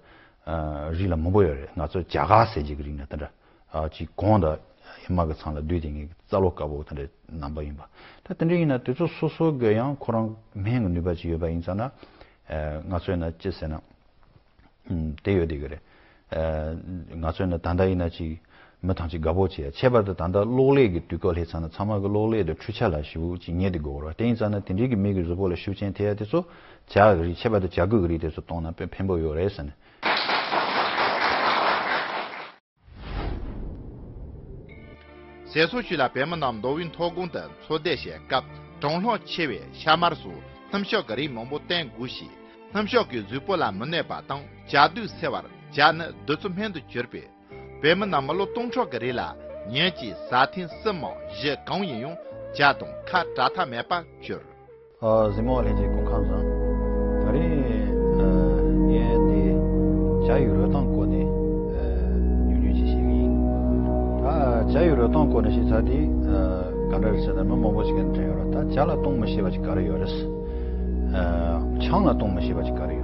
ཨ་རིགས་ལ་མང་པོ་ཡོད་རེད། ང་ཚོ་ཇ་ག་ཟེར་གྱི་གི་རིགས་ན་དེ་འདྲ། ཨ་ཅིག་གོང་དང་ཧི་མ་གི་ཚང་ལ་བསྡུས་ཏེ་ངེད་ཀྱི་རྩ་ལོ་དཀར་པོ་དེ་འདྲའི་རྣམ་པ་ཡིན་པ། ད་དེ་འདྲ་ཡིན་ན་དེ་ཚོ་སོ་སོ་གི་ཡང་ཁོ་རང་སྨན་གྱི་ནུས་པ་ཅིག་ཡོད་པ་ཡིན་ཙང་ན། ཨ་ང་ཚོའི་ན་ཅི་ཟེར་ན། ཨུམ་དེ་ཡོད་དེ་གི་རེད། ཨ་ང་ཚོའི་ན་ད་ལྟ་ཡིན་ན་ཅིག་མི་ཐམས་ཅད་དགའ་པོ་བྱེད་ཡ། ཁྱད་པར་དུ་ད་ལྟ་གློག་ཀླད་ཀྱི་དུས་སྐབས་སླེབས་ཙང་ན་ཚང་མ་གི་གློག་ཀླད་དང་འཕྲུལ་ཆས་ལ་ཞེ་པོ་ཅིག་ཉན་དེ་དགོས་རེད་བ། དེ་ཡིན་ཙང་ན་དེ་འདྲའི་གི་མི་གི་གཟུགས་པོ་ལ་ཤུགས་རྐྱེན་ཐེབས་ཡ་དེ་ཚོ་ཇ་གི་རིགས་ཁྱད་པར་དུ་ཇ་སྐུད་ཀྱི་རིགས་དེ་ཚོ་བཏུང་ན་དཔེ་ཕན་པོ་ཡོད་རེད་ཟེར་ནས། ཟས་གསོ་ཅུས་ལ་བོད་མི་རྣམས་མདོ་དབུས་མཐོ་སྒང་དུ་འཚོ་སྡོད་བྱེད་སྐབས་གྲང་ལྷོག་ཆེ་བའི་ཤ་མར་སོགས་སྣུམ་ཤོག་གི་རིགས་མང་པོ་བསྟེན་དགོས་ཤིང་། སྣུམ་ཤོག་གིས་གཟུགས་པོ་ལ་མི་གནོད་པ་དང་། ཇ་དུག་སེལ་བར་ཇ་ནི་རྡུལ་ཚོན་སྨན་དུ་གྱུར་པས། བོད་མི་རྣམས་མི་ལོ་སྟོང་ཕྲག་གི་རིང་ལ་ཉིན་གཅིག་ཟ་ཐེངས་གསུམ་མམ་བཞི་གང་ཡིན་ཡང་ཇ་དང་ཁ་བྲལ་ཐབས་མེད་པར་གྱུར། ཨ་གཟིགས་མོ་བ་ལྷན་རྒྱས་སྐུ་ཁམས་བཟང་། ད་རེས་ཨ་ངས་འདི་ཇ་ཡི་རོལ་སྟངས་སྐོར་ནས་ཨ་ཉུང་ཉུང་ཅིག་བཤད་གི་ཡིན། ད་ཇ་ཡི་རོལ་སྟངས་སྐོར་ནས་བཤད་ཚར་དུས་ཨ་ག་འདྲ་རེད་ཟེར་ན་མི་མང་པོ་ཞིག་གིས་དྲན་ཡོད་རེད། ད་ཇ་ལ་བཏུང་མི་ཤེས་པ་ཅིག་ག་རེ་ཡོད་རེད། ཨ་ཆང་ལ་བཏུང་མི་ཤེས་པ་ཅིག་ག་རེ་ཡོད།